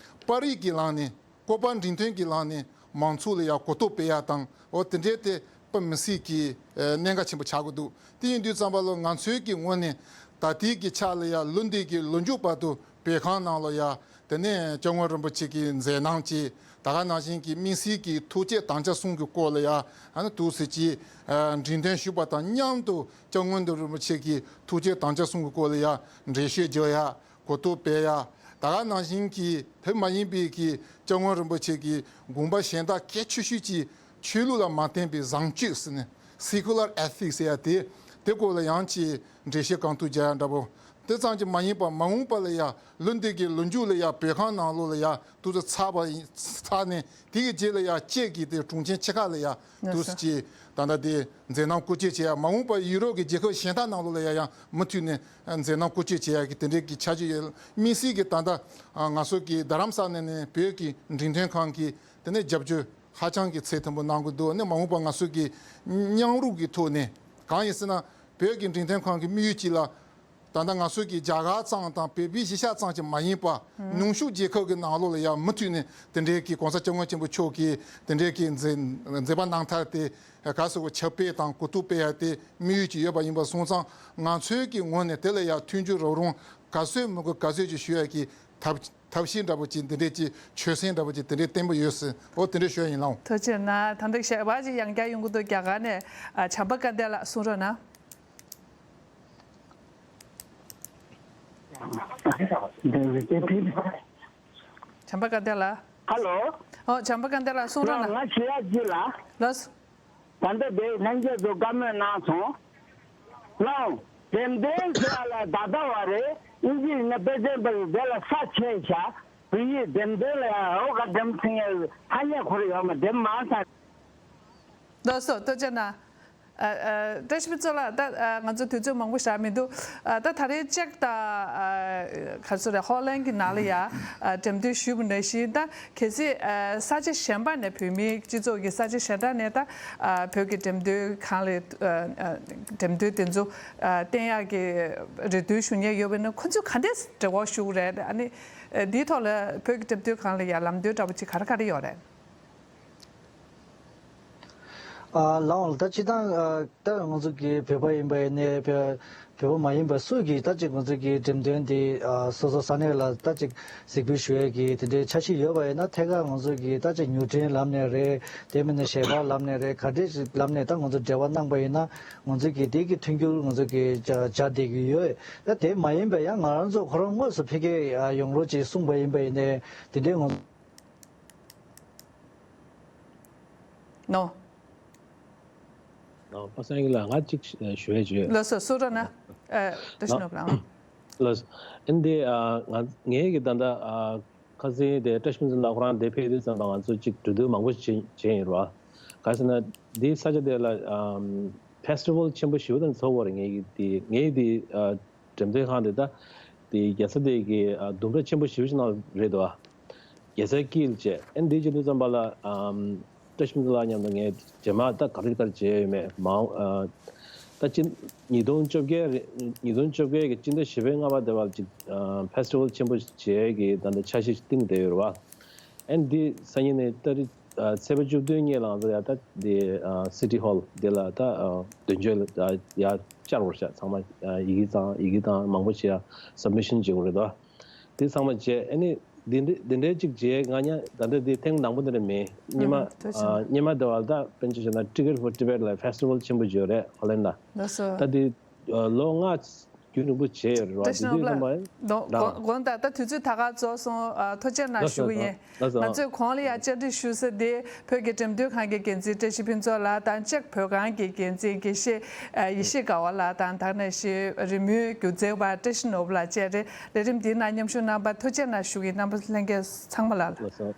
པར་རིས་ཀྱི་ལམ་ནས། སྐོར་པ་འགྲེམས་སྟོན་གྱི་ལམ་ནས་མང་ཚོགས་ལ་ཡ་གོ་རྟོགས་སྤེལ་ཡ་དང་། འོ་དེ་འདྲའི་དེ་དཔེ་མི་སྲིད་ཀྱི་ཨ་གནད་འགག་ཆེན་པོ་ཆགས་ཀྱི་འདུག་དེ་ཡིན་དུས་ཙམ་པ་ལ་ང་ཚོའི་གི་ངོས་ནས་ད་ལྟའི་གི་ཆ་ལ་ཡ་ལོ་འདི་གི་ལོ་མཇུག་བར་དུ་བོད་ཁང་ནང་ལ་ཡ། དེ་ནས་སྐྱབས་མགོན་རིན་པོ་ཆེ་གི་མཛད་རྣམ་གྱི་ད་ག་ནང་བཞིན་གྱི་དམིགས་བསལ་གྱི་ཐུགས་བསྐྱེད་དམ་བཅའ་གསུམ་གྱི་སྐོར་ལ་ཡ། ཨ་ནི་ཐུགས་སྲས་ཀྱིས་ཨ་འགྲེམས་སྟོན་ཞུས་པ་དང་མཉམ་དུ་སྐྱབས་མགོན་རིན་པོ་ཆེ་གི་ཐུགས་བསྐྱེད་དམ་བཅའ་གསུམ་གྱི་སྐོར་ལ་ཡ་འགྲེལ་བཤད་རྒྱག་ཡ། གོ་རྟོགས་སྤེལ་ཡ། ད་ག་ནང་བཞིན་གྱི་དེ་མ་ཡིན་པའི་གི་སྐྱབས་མགོན་རིན་པོ་ཆེ་གི་དགོངས་པ་གཞན་དག་གལ་ཆེ་ཤོས་ཀྱི་ཆོས་ལུགས་ལ་མ་བརྟེན་པའི་བཟང་སྤྱོད་ཟེར་ནས་Secular Ethics ཟེར་ཡ་དེ། དེ་སྐོར་ལ་ཡང་ཅིག་འགྲེལ་བཤད་གང་ཐུབ་རྒྱག་ཡ་འདྲ་པོ། དེ་ཙམ་གྱིས་མ་ཡིན་པར་མ་འོངས་པ་ལ་ཡ་ལོ་འདི་གི་ལོ་མཇུག་ལ་ཡ་བོད་ཁང་ནང་ལོགས་ལ་ཡ་དུས་ཚོད་ཚར་བ་ཡིན་ཚར་ནས་དེ་གི་རྗེས་ལ་ཡ་ཅེག་གི་དེ་གྲོང་ཁྱེར་ཆེ་ཁག་ལ་ཡ་ལགས་དུས་སོ། ཅིག་ད་ལྟ་དེ་མཛད་རྣམ་བཀོལ་སྤྱོད་བྱེད་ཡ། མ་འོངས་པར་ཡུ་རོབ་ཀྱི་རྒྱལ་ཁབ་གཞན་དག་ནང་ལོགས་ལ་ཡ་ཡང་མུ་མཐུད་ནས་མཛད་རྣམ་བཀོལ་སྤྱོད་བྱེད་ཡ་གི་དེ་འདྲའི་གི་འཆར་གཞི་ཡོད། དམིགས་བསལ་གྱི་ད་ལྟ་ང་ཚོ་གི་རྡ་རམ་ས་ལ་ནས་བོད་ཀྱི་འགྲེམས་སྟོན་ཁང་གིས་དེ་ནས་རྒྱབ་སྐྱོར་ཧ་ཅང་གི་ཚད་མཐོན་པོ་གནང་གི་འདུག་ཨ་ནི་མ་འོངས་པར་ང་ཚོ་གི་མཉམ་རུབ་ཀྱི་ཐོག་ནས། གང་ཡིན་ཟེར་ན་བོད་ཀྱི་འགྲེམས་སྟོན་ཁང་གི་དམིགས་ཡུལ་གཅིག་ལ། ད་ལྟ་ང་ཚོ་གི་རྒྱ་གར་ཙམ་དང་བོད་པའི་གཞིས་ཆགས་ཙམ་གྱིས་མ་ཡིན་པ། ནུབ་ཕྱོགས་རྒྱལ་ཁབ་ཀྱི་ནང་ལོགས་ལ་ཡང་མུ་མཐུད་ནས་དེ་འདྲའི་གི་༸གོང་ས་༸སྐྱབས་མགོན་ཆེན་པོ་མཆོག་གི་དེ་འདྲའི་གི་མཛད་མཛད་པ་རྣམ་ཐར་དེ་ག་སོགས་ཁྱབ་སྤེལ་དང་གོ་རྟོགས་སྤེལ་ཡ་དེ་དམིགས་ཡུལ་གཅིག་ཡོད་པ་ཡིན་པ་སོང་ཙང་། ང་ཚོའི་གི་ངོས་ནས་དེ་ལ་ཡང་མཐུན་འགྱུར་རོགས་རམ་ག་ཚོད་མི་དགོས་ག་ཚོད་ཅིག་ཞུ་ཡ་གི་ཐབས་ཐབས་ཤེས་འདྲ་པོ་ཅིག་འདི་འདྲའི་ཅིག་ཆོད་སེམས་འདྲ་པོ་ཅིག་དེ་འདྲའི་བརྟན་པོ་ཡོད་ཟེར། འོ་དེ་འདྲའི་ཞུ་ཡ་ཡིན་ལགས། ཐུགས་རྗེ་གནང་། ད་ལྟ་ཞལ་པར་ཅིག་ཡང་བསྐྱར་ཡོང་གི་འདུག་རྒྱ་གར་ནས་ཨ་བྱམས་པ་སྐལ་ལྡན་ལགས་གསུང་རོགས་གནང་། བྱམས་པ་སྐལ་ལྡན་ལགས། ཧ་ལོ། ཨོ་བྱམས་པ་སྐལ་ལྡན་ལགས་གསུང་རོགས་གནང་། ང་ཞུ་ཡ་ཅིག་ལ། ལགས་སོ། ད་ལྟ་དེ་ལྷན་རྒྱས་ཚོ་བཀའ་མོལ་གནང་སོང་། ལགས། འགྲེམས་སྟོན་ཟེར་བ་ལ་ད་ལྟ་བ་རེད། ཨིན་ཇི་ཡིན་ན་པེ་ཏན་པ་ལ་དེ་ལ་ས་ཆད་བཞག་བོད་ཡིག་འགྲེམས་སྟོན་ལ་ཡང་འོ་ག་འགྲེམས་ཚིག་ངན་ཐ་སྙད་ཁོ་ར་ཡོད་མ་འགྲེམས་མ་ཚར། ལགས་སོ། ཐུགས་རྗེ་གནང་། ཨ་ཨ་བཀྲ་ཤིས་ཕུན་ཚོགས་ལགས། ད་ཨ་ང་ཚོ་དུས་ཚོད་མང་པོ་བཞག་མི་འདུག་ཨ་ད་ད་རེས་ཅེག་དང་ཨ་ག་ཚོད་རེད། ཧོ་ལན་གྱི་ནང་ལ་ཡ་ཨ་འགྲེམས་སྟོན་ཞུས་པ་ནང་བཞིན། ད་གལ་སྲིད་ཨ་ས་ཆ་གཞན་པ་ནས་བོད་མིའི་སྤྱི་ཚོགས་ཀྱི་ས་ཆ་གཞན་དག་ནས་ད་ཨ་བོད་ཀྱི་འགྲེམས་སྟོན་ཁང་ལ་ཨ་ཨ་འགྲེམས་སྟོན་དེ་ཚོ་ཨ་བསྟན་ཡག་གི་རེ་འདུན་ཞུ་མཁན་ཡོད་པ་ཡིན་ན། ཁོ་ཚོས་ག་འདྲས་འབྲེལ་བ་ཞུ་གི་རེད། ཨ་ནི་ཨ་འདིའི་ཐོག་ལ་བོད་ཀྱི་འགྲེམས་སྟོན་ཁང་ལ་ཡ་ལམ་སྟོན་འདྲ་པོ་ཅིག་ག་རེ་ག་རེ་ཡོད་རེད། ཨ་ལགས་འོང་ལགས། ད་སྤྱིར་བཏང་ཨ་ད་ང་ཚོ་གི་བོད་པ་ཡིན་པ་ཡིན་ནའི་བོད་བོད་པ་མ་ཡིན་པ་སུ་གིས་ད་ཅིག་ང་ཚོ་གི་འགྲེམས་སྟོན་འདི་ཨ་སོ་སོ་ས་གནས་ལ་ད་ཅིག་གཟིགས་འབུལ་ཞུ་ཡས་ཀྱི་དེ་འདྲའི་འཆར་གཞི་ཡོད་པ་ཡིན་ན། ཐད་ཀར་ང་ཚོ་གི་ད་ཅིག་མྱུར་འཕྲིན་ལམ་ནས་རེད། དེ་མིན་ན་ཞལ་པར་ལམ་ནས་རེད། ག་འདྲས་ཞིག་ལམ་ནས་ད་ང་ཚོ་འབྲེལ་བ་གནང་པ་ཡིན་ན་ང་ཚོ་གི་དེ་གི་མཐུན་འགྱུར་ང་ཚོ་གི་བྱ་བྱ་བསྡད་ཀྱི་ཡོད། ད་དེ་མ་ཡིན་པ་ཡང་ང་རང་ཚོ་ཁོ་རང་དངོས་སུ་ཕ་གིར་ཡོང་རོགས་ཅིག་གསུངས་པ་ཡིན་པ་ཡིན་ནའི་དེ་འདྲའི་ང་ནོ། ཨ། པ་སངས་ལགས། ང་གཅིག་ཞུ་ཡས་ཡོད། ལགས་སོ། གསུང་རོགས་གནང་། ཨ། བཀྲ་ཤིས་ནོར་བུ་ལགས། ལགས་སོ། ཨ་ནི་དེ་ཨ་ང་ངས་ཀྱི་ད་ལྟ་ཨ་ཁ་སང་དེ་བཀྲ་ཤིས་ཕུན་ཚོགས་ལགས་ཁོ་རང་དེ་ཕེབས་དུས་ཙམ་པ་ང་ཚོ་གཅིག་འགྲོ་འདུག་མང་པོ་བྱས་བྱས་ཡིན་རོ། ག་ཟེར་ན་དེའི་ས་ཆ་དེ་ལ་ཨམ་ཕེ་སི་ཊི་ཝལ་ཆེན་པོ་ཞེ་པོ་དང་ཚོགས་པ་རེད། ངས་ཀྱི་དེ་ངས་དེ་ཨ་འགྲེམས་སྟོན་ཁང་དེ་ད་དེ་རྒྱལ་ས་དེ་གི་ཨ་དུམ་གྲ་ཆེན་པོ་ཞེ་པོ་ཞིག་ནང་རེད་དོ། རྒྱལ་སའི་དཀྱིལ་བཅས། ཨ་ནི་འདི་བྱེད་དུས་ཙམ་པ་ལ་ཨམ་བཀྲ་ཤིས་ཕུན་ཚོགས་ལགས་མཉམ་དུ་ངས་རྗེས་མ་ད་ག་རེ་ག་རེ་བྱས་ཡོད་མེད་མང་ཨ་ད་ཅི་ཉིས་སྟོང་བཅོ་བརྒྱད་རེད། ཉིས་སྟོང་བཅོ་བརྒྱད་ཀྱི་སྤྱི་ཟླ་བཞི་པའི་ལྔ་པ་དེ་བར་ཅིག་ཨ་ཕེ་སི་ཊི་ཝལ་ཆེན་པོ་བྱེད་ཀྱི་ད་ལྟ་འཆར་གཞི་བཏིང་བསྡད་ཡོད་རེད་བ། ཨ་ནི་འདི་སང་ཉིན་ནས་ཏ་རིག་ཨ་ཚེས་པ་བཅུ་བདུན་ཉིན་ལ་ང་ཚོ་ཡ་ད་འདི་ཨ་སི་ཊི་ཧོལ་འདི་ལ་ད་ཨ་དོན་གཅོད་ལ་ཡ་ཡ་བཅར་བར་བྱ། ཚང་མ་ཨ་ཡི་གེ་དང་ཡི་གེ་དང་མང་པོ་བྱས་ཡ་སབ་མི་ཤན་བྱེད་དགོས་རེད་དོ། དེ་ཚང་མ་བྱས། ཨ་ནི་འདི་འདྲ་འདི་འདྲའི་ཅིག་བྱས། ང་ཉ་ད་ལྟ་འདི་ཐེངས་དང་པོ་འདི་འདྲ་མིན། སྔོན་མ་ཨ་སྔོན་མ་དེ་བར་ད་དཔེར་ན་ཆ་བཞག་ན་Ticket for Tibet ལ་ཕེ་སི་ཊི་ཝལ་ཆེན་པོ་བྱས་ཡོད་རེད་ཧོ་ལན་ཌ། ལགས་སོ། ད་འདི་ཨ་ལོ་ལྔ་རྒྱུན་རིང་པོ་བྱས་ཡོད་རེད་བ། བཀྲ་ཤིས་དེ་ནོར་བུ་དུས་ཙམ་པ་ལགས། དགོངས་དག་ད་དུས་ཚོད་ད་ག་རྫོགས་སོང་། ཨ་ཐུགས་རྗེ་གནང་ཞུ་གི་ཡིན། ལགས་སོ། ང་ཚོས་གོང་ལ་ཡ་བཅར་འདྲི་ཞུ་ས་དེ་བོད་ཀྱི་འགྲེམས་སྟོན་ཁང་གི་འགན་འཛིན་བཀྲ་ཤིས་ཕུན་ཚོགས་ལགས་དང་། ཅེཀ་བོད་ཁང་གི་འགན་འཛིན་དགེ་བཤེས་ཨ་ཡེ་ཤེས་དགའ་བ་ལགས་དང་། དེ་ནང་བཞིན་རི་མོའི་སྒྱུ་རྩལ་བ་བཀྲ་ཤིས་ནོར་བུ་ལགས་བཅས་རེད། ལས་རིམ་འདིའི་ནང་མཉམ་ཞུགས་གནང་བར་ཐུགས་རྗེ་གནང་ཞུ་གི་ཡིན། རྣམ་པ་ལྷན་རྒྱས་ཚང་མ་ལ། ལགས་སོ།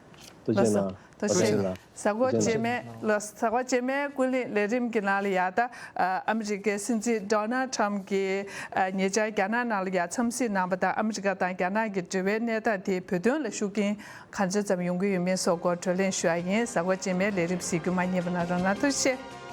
ཐུགས་རྗེ་གནང་། ཐུགས་རྗེ་གནང་། གཟའ་འཁོར་རྗེས་མའི་ལ་གཟའ་འཁོར་རྗེས་མའི་ཀུན་གླེང་ལས་རིམ་གྱི་ནང་ལ་ཡ་ད་ཨ་ཨ་མི་རི་ཀའི་སྲིད་འཛིན་ཌོ་ནལ་ཊམ་གྱིས་ཨ་ཉེ་ཆར་རྒྱ་ནག་ནང་ལ་ཡ་འཚམས་གཟིགས་གནང་བ་དང་། ཨ་མི་རི་ཀ་དང་རྒྱ་ནག་གི་འབྲེལ་བའི་གནས་སྟངས་དེ་བོད་དོན་ལ་ཤུགས་རྐྱེན་གང་ཆེ་ཙམ་ཡོང་གི་ཡོད་མེད་སོགས་སྐོར་བགྲོ་གླེང་ཞུ་ཡ་ཡིན། གཟའ་འཁོར་རྗེས་མའི་ལས་རིམ་གཟིགས་རྒྱུ་མ་བསྙེལ་བ་གནང་རོགས་གནང་། ཐུགས་རྗེ་ཆེ།